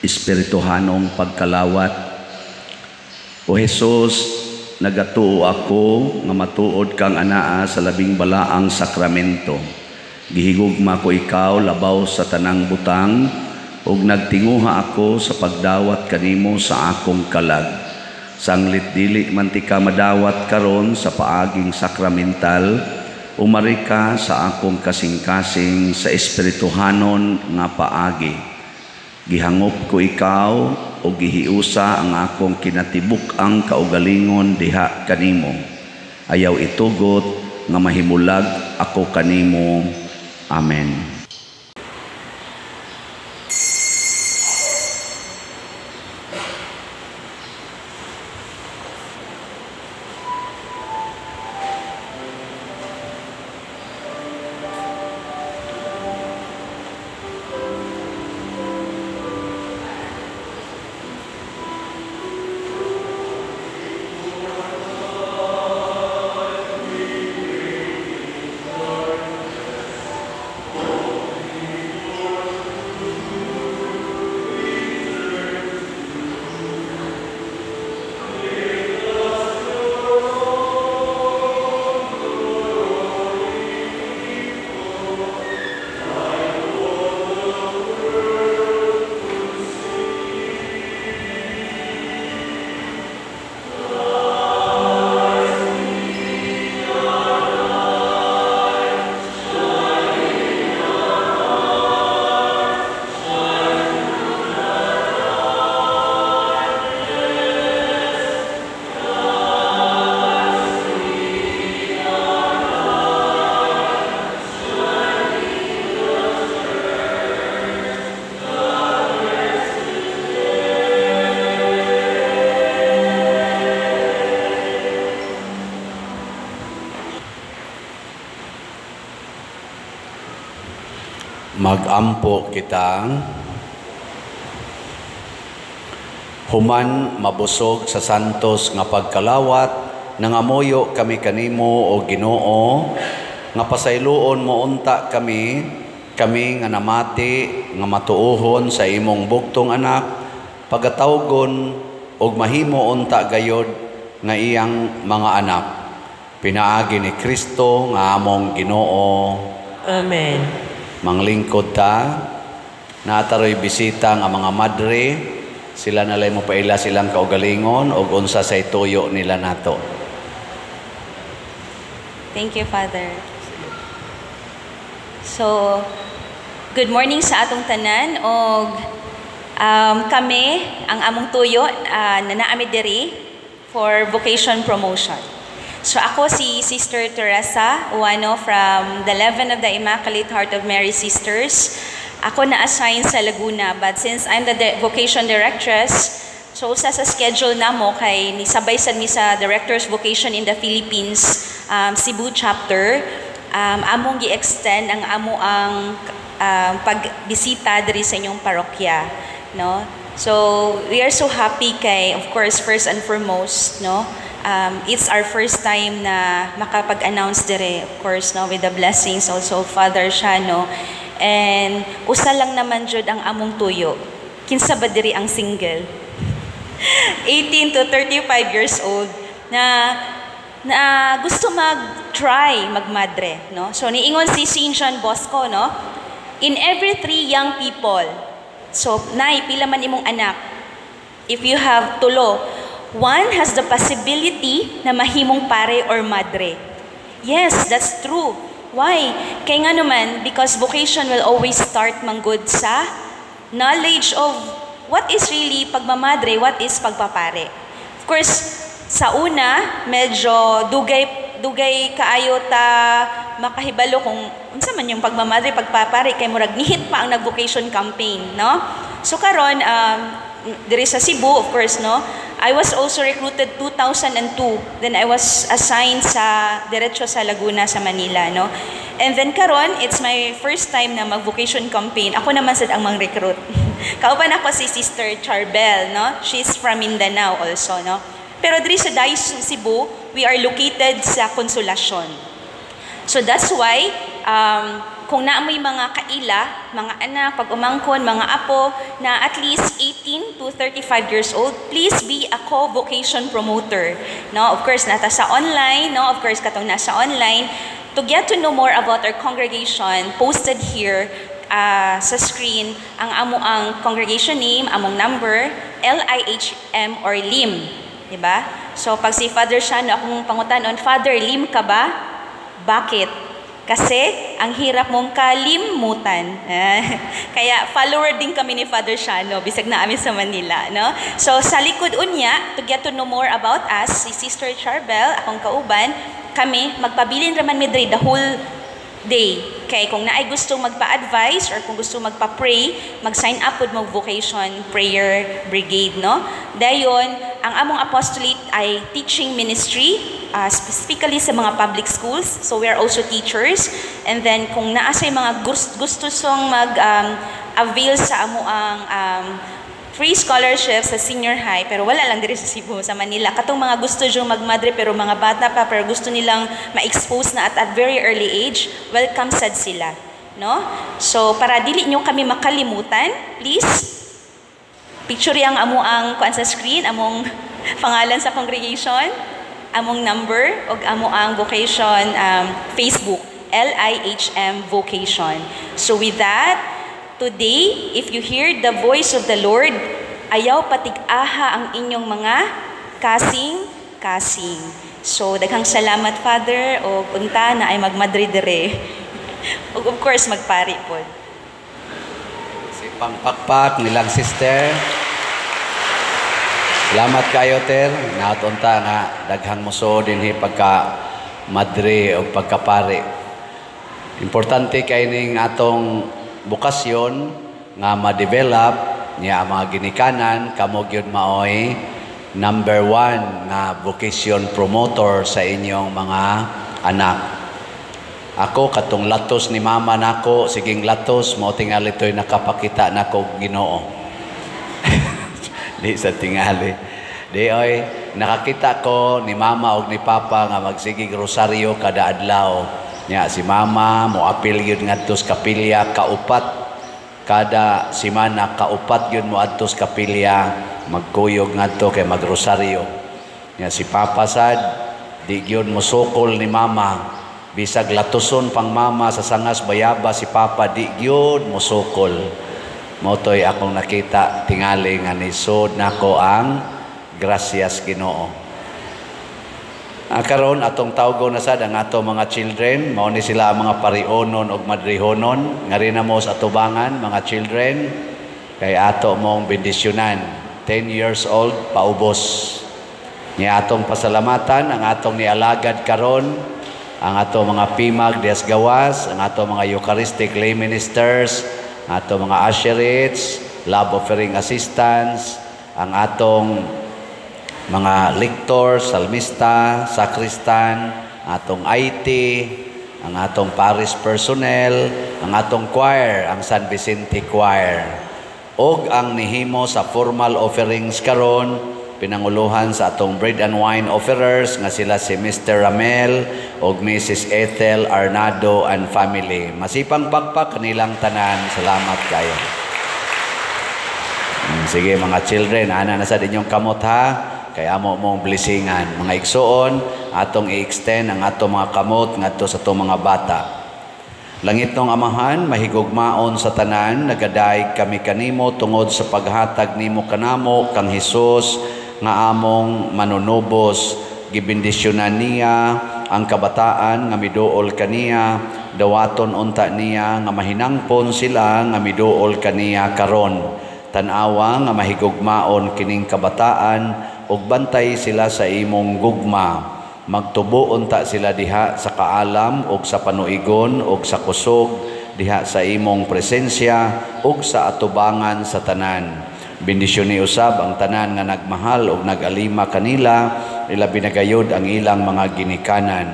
Espirituhanong pagkalawat. O Jesus, nagatuo ako nga matuod kang anaa sa labing balaang sakramento. Gihigugma ko ikaw labaw sa tanang butang, ug nagtinguha ako sa pagdawat kanimo sa akong kalag. Sanglit dili man ti ka madawat karon sa paaging sakramental, umari ka sa akong kasing-kasing sa espirituhanon nga paagi. Gihangop ko ikaw o gihiusa ang akong kinatibuk-ang kaugalingon diha kanimo. Ayaw itugot nga mahimulag ako kanimo. Amen. Magampo kita. Human mabusog sa santos nga pagkalawat, nangamuyo kami kanimo, o Ginoo, nga pasayloon mo unta kami, kami nga namati nga matuohon sa imong bugtong anak, pagatawgon og mahimo unta gayod nga iyang mga anak. Pinaagi ni Kristo nga among Ginoo. Amen. Manglingkod ta, nataroy bisita nga mga madre, sila nalay mo paila silang kaugalingon og unsa say tuyo nila nato. Thank you, Father. So, good morning sa atong tanan og kami ang among tuyo na naami diri for vocation promotion. So ako si Sister Teresa Uano from the Eleven of the Immaculate Heart of Mary Sisters. Ako na-assign sa Laguna, but since I'm the vocation directress, so usa sa schedule namo kay nisabay sad mi sa Directors Vocation in the Philippines Cebu chapter, among gi-extend ang amo ang pagbisita diri sa inyong parokya, no? So we are so happy kay, of course, first and foremost, no, it's our first time na makapag-announce dire, of course, no, with the blessings also of Father Shano. And usa lang naman jud ang among tuyo. Kinsa ba diri ang single? 18 to 35 years old na na gusto mag-try magmadre, no? So niingon si Saint John Bosco, no? In every three young people. So, nay, pila man imong anak? If you have tulo, one has the possibility na mahimong pare or madre. Yes, that's true. Why? Kay nga naman, because vocation will always start manggod sa knowledge of what is really pagmamadre, what is pagpapare. Of course, sa una, medyo dugay dugay kaayo ta makahibalo kung unsa man yung pagmamadre, pagpapare, kay murag nihit pa ang nag-vocation campaign, no? So karon diri sa Cebu, of course, no, I was also recruited 2002. Then I was assigned sa diretso sa Laguna, sa Manila, no? And then karon, it's my first time na mag-vocation campaign. Ako naman sad ang mang-recruit. Kauban ako si Sister Charbel, no? She's from Mindanao also, no? Pero diri sa Diocese of Cebu, we are located sa Consolacion. So that's why, kung naa mo'y mga kaila, mga anak, pag umangkon, mga apo, na at least 18 to 35 years old, please be a co-vocation promoter. No, of course, nata sa online, no, of course, katong nasa online, to get to know more about our congregation, posted here sa screen, ang amo ang congregation name, among number, LIHM or LIM. Diba? So, pag si Father Shano, akong pangutanon, "Father, LIM ka ba? Bakit?" Kasi ang hirap mong kalimutan. Kaya follower din kami ni Father Shano, bisag na amin sa Manila. No? So sa likod unya, to get to know more about us, si Sister Charbel, akong kauban, kami, magpabilin raman mi diri the whole day. Kay kung naay gusto magpa-advise or kung gusto magpa-pray, mag-sign up pud mo vocation prayer brigade, no? Dayon, ang among apostolate ay teaching ministry, specifically sa mga public schools. So we are also teachers. And then kung naa say mga gusto song mag avail sa amo ang free scholarship sa senior high, pero wala lang diri sa Cebu, sa Manila. Katong mga gusto jud magmadre pero mga bata pa, pero gusto nilang ma-expose na at very early age, welcome sad sila, no? So para dili nyo kami makalimutan, please picture ang amo ang kuan sa screen, among pangalan sa congregation, among number ug amo ang vocation Facebook, LIHM Vocation. So with that, today, if you hear the voice of the Lord, ayaw patig-aha ang inyong mga kasing-kasing. So, daghang salamat, Father, o unta na ay magmadre dire. Ug of course, magpari pod. Si pangpakpak nilang sister. Salamat kayo, Ter. Natunta nga daghang muso dinhi pagka madre o pagkapari. Importante kay ning atong bokasyon nga ma-develop niya ang mga ginikanan, kamo gyud maoy number one nga vocation promoter sa inyong mga anak. Ako katong latos ni mama nako, siging latos mao tingali toy nakapakita nako Ginoo. Di sa tingali. Di oy, nakakita ko ni mama og ni papa nga magsigig rosaryo kada adlaw. Nya si mama moapil gyud ngadto sa kapilya kaupat kada simana, kaupat gyud moadto sa kapilya, magkuyog ngadto kay magrosaryo. Nya si papa sad di gyud mosukol ni mama, bisag latuson pang mama sa sangas bayaba, si papa di gyud mosukol. Mao toy akong nakita tingali nga nisod nako ang grasyas Ginoo. Karon atong tawgon na sad ang ato mga children, mao ni sila ang mga parionon ug madrihonon. Ngari na mo sa atubangan mga children kay ato mong bendisyonan, 10 years old paubos. Ni atong pasalamatan ang atong nialagad karon, ang ato mga pimag dias gawas, ang ato mga Eucharistic lay ministers, ang ato mga usherates, love offering assistants, ang atong mga lectors, salmista, sacristan, atong IT, ang atong parish personnel, ang atong choir, ang San Vicente Choir, ug ang nihimo sa formal offerings karon, pinanguluhan sa atong bread and wine offerers nga sila si Mr. Ramel ug Mrs. Ethel Arnado and family. Masipang pakpak kanilang tanan. Salamat kayo. Sige mga children, ana na sa inyong kamot ha. Kay amo mong blessingan. Mga igsuon, atong i-extend ang atong mga kamot ngadto sa atong mga bata. Langit nong Amahan, mahigugmaon sa tanan, nagadayeg kami kanimo tungod sa paghatag nimo kanamo kang Hesus nga among manunubos. Gibendisyonan niya ang kabataan nga miduol kaniya, dawaton unta niya nga mahinangpon sila nga miduol kaniya karon. Tan-awa nga mahigugmaon kining kabataan ug bantay sila sa imong gugma. Magtubo unta sila diha sa kaalam ug sa panuigon ug sa kusog diha sa imong presensya ug sa atubangan sa tanan. Bendisyon ni usab ang tanan nga nagmahal ug nagalima kanila, ilabi na gayud ang ilang mga ginikanan.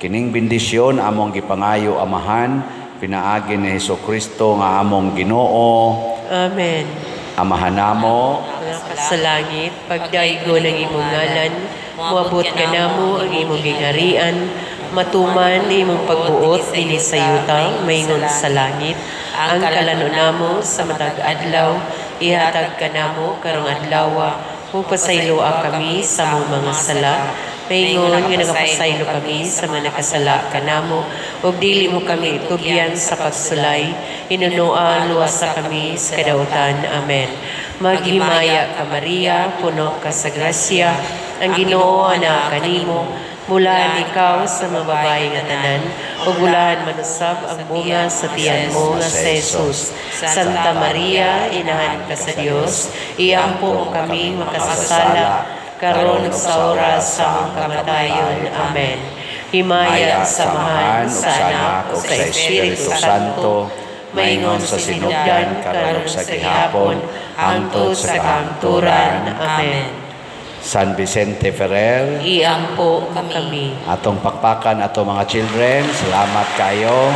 Kining bendisyon among gipangayo, Amahan, pinaagi ni Hesukristo nga among Ginoo. Amen. Amahan namo nga sa langit, pagdaygon ang imong ngalan, moabot kanamo ang imong gingharian, matuman imong pagbuot dinhi sa yuta maingon sa langit. Ang kalanon namo sa matag adlaw ihatag kanamo karong adlawa, ug pasayloa kami sa among mga sala, maingon nga nagapasaylo kami sa mga nakasala kanamo, ug dili mo kami itugyan sa pagsulay, hinunoa luwasa kami sa kadautan. Amen. Maghimaya ka Maria, puno ka sa grasya, ang Ginoo ana kanimo, bulahan ikaw sa mga babae nga tanan, ug bulahan man usab ang bunga sa tiyan mo nga si Jesus. Santa Maria, inahan ka sa Dios, iampo mo kami makasasala, karon ug sa oras sa among kamatayon. Amen. Himaya sa Amahan, sa Anak, ug sa Espiritu Santo, maingon sa sinugdan, karon ug sa gihapon, hangtod sa kahangturan. Amen. San Vicente Ferrer, iampo kami. Atong pakpakan ato mga children, salamat kayo.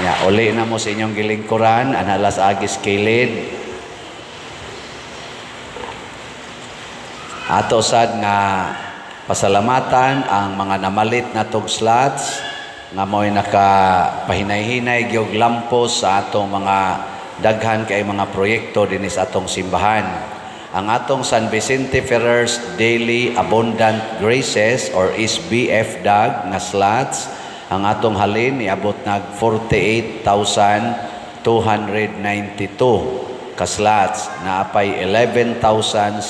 Ya, uli na mo sa inyong gilingkuran, analas agis kilid. Ato sad nga pasalamatan ang mga namalit na tog slots nga mo'y nakapahinay-hinay gyud lampos sa atong mga daghan kay mga proyekto dinhi sa atong simbahan. Ang atong San Vicente Ferrer's Daily Abundant Graces or SBF DAG nga slots, ang atong halin niabot nag 48,292 ka slots, naapay 11,708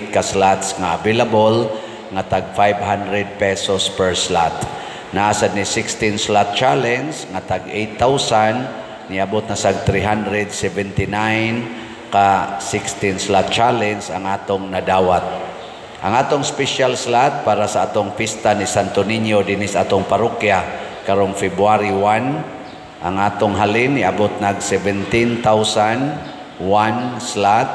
ka slots nga available nga tag 500 pesos per slot. Naasad ni 16 slot challenge nga tag 8,000, niabot na sag 379 ka 16 slot challenge ang atong nadawat. Ang atong special slot para sa atong pista ni Santo Niño dinhi sa atong parokya karong February 1, ang atong halin niabot nag 17,001 slot,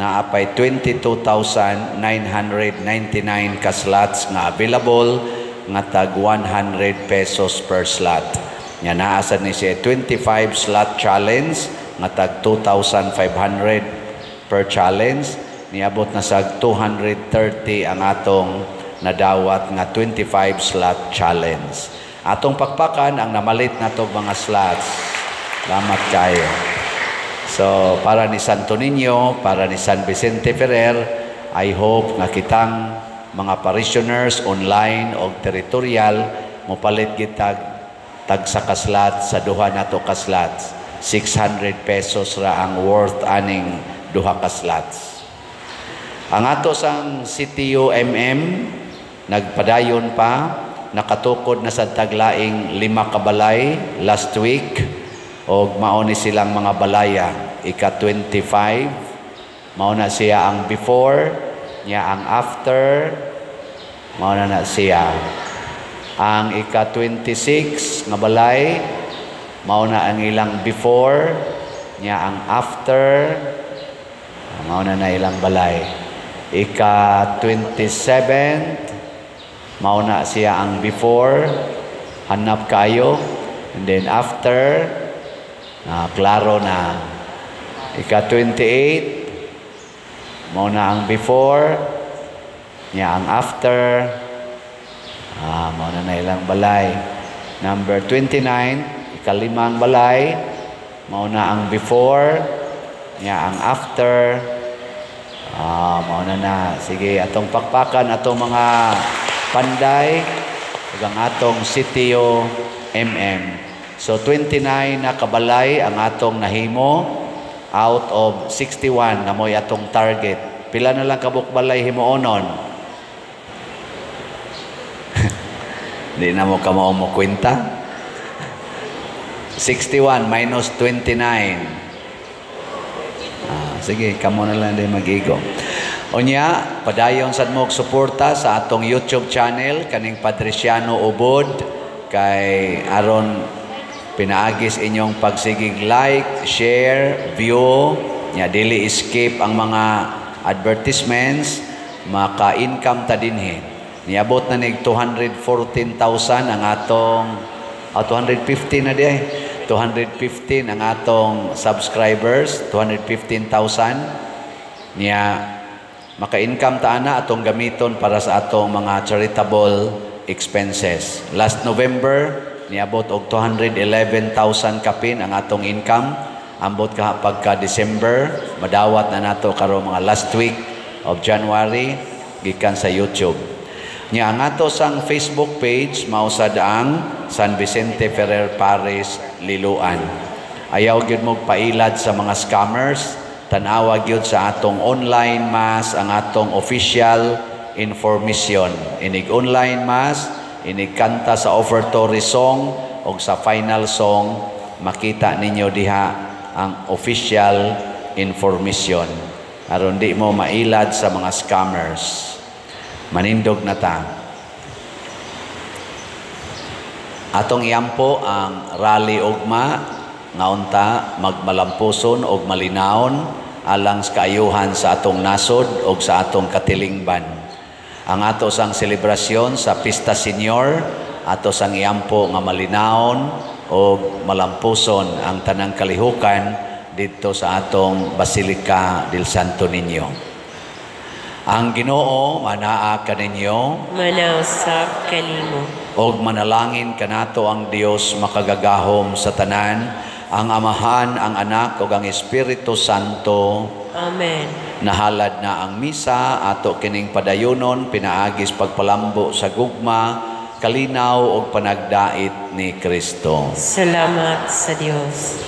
naapay 22,999 ka slots nga available nga tag 100 pesos per slot. Nya naa sad ni siya 25 slot challenge nga tag 2,500 per challenge. Niabot na sa 230 ang atong nadawat nga 25 slot challenge. Atong pakpakan ang namalit nato mga slots. Salamat kayo. So, para ni Santo Niño, para ni San Vicente Ferrer, I hope nga kitang mga parishioners online o territorial mopalit kitag tagsa ka slot sa duha nato ka slots. 600 pesos ra ang worth aning duha ka slots. Ang ato sang CTU MM nagpadayon pa, nakatukod na sa taglaing 5 ka balay last week og mao ni silang mga balaya. Ika 25 mao na siya ang before niya, ang after mao na na siya. Ang ika 26 nga balay mao na ang ilang before niya, ang after mao na na ilang balay. Ika 27 mao na siya ang before, hanap kayo, and then after, klaro na. Ika 28 mao na ang before niya, ang after, mao na na ilang balay. Number 29, ikalimang balay, mao na ang before niya, ang after, mao na na. Sige, atong pakpakan atong mga panday ug ang atong sitio MM. So 29 na kabalay ang atong nahimo out of 61 na mo'y atong target. Pila na lang kabuk balay himuonon? Di na mo kamao mo kwenta. 61 minus 29. Sige, kamo na lang din mag-igo. Unya, padayon sad mo og suporta sa atong YouTube channel kaning Padriciano Ubod kay aron pinaagis inyong pagsigig like, share, view, nya dili skip ang mga advertisements, maka-income ta dinhi. Niabot na nig 214,000 ang atong 215 na di ay. 215 ang atong subscribers, 215,000. Nya maka-income ta ana atong gamiton para sa atong mga charitable expenses. Last November niabot og 211,000 kapin ang atong income. Ambot ka pagka December, madawat na nato karon mga last week of January gikan sa YouTube. Nya ang ato sang Facebook page mao sad ang San Vicente Ferrer Parish Liloan. Ayaw gyud mo pailad sa mga scammers. Tan-awa gyud sa atong online mass ang atong official information. Inig online mass, inig kanta sa offertory song o sa final song, makita ninyo diha ang official information. Aron di mo mailad sa mga scammers. Manindog na ta. Atong iampo ang rally ugma nga unta magmalampuson og malinawon alang sa kaayuhan sa atong nasod og sa atong katilingban. Ang ato sang selebrasyon sa Pista Senior, ato sang iampo nga malinawon og malampuson ang tanang kalihukan didto sa atong Basilica del Santo Niño. Ang Ginoo manaa kaninyo, manausap kanimo, og manalangin kanato ang Dios makagagahom sa tanan, ang Amahan, ang Anak ug ang Espiritu Santo. Amen. Nahalad na ang misa ato kining padayonon pinaagis pagpalambo sa gugma, kalinaw ug panagdait ni Kristo. Salamat sa Dios.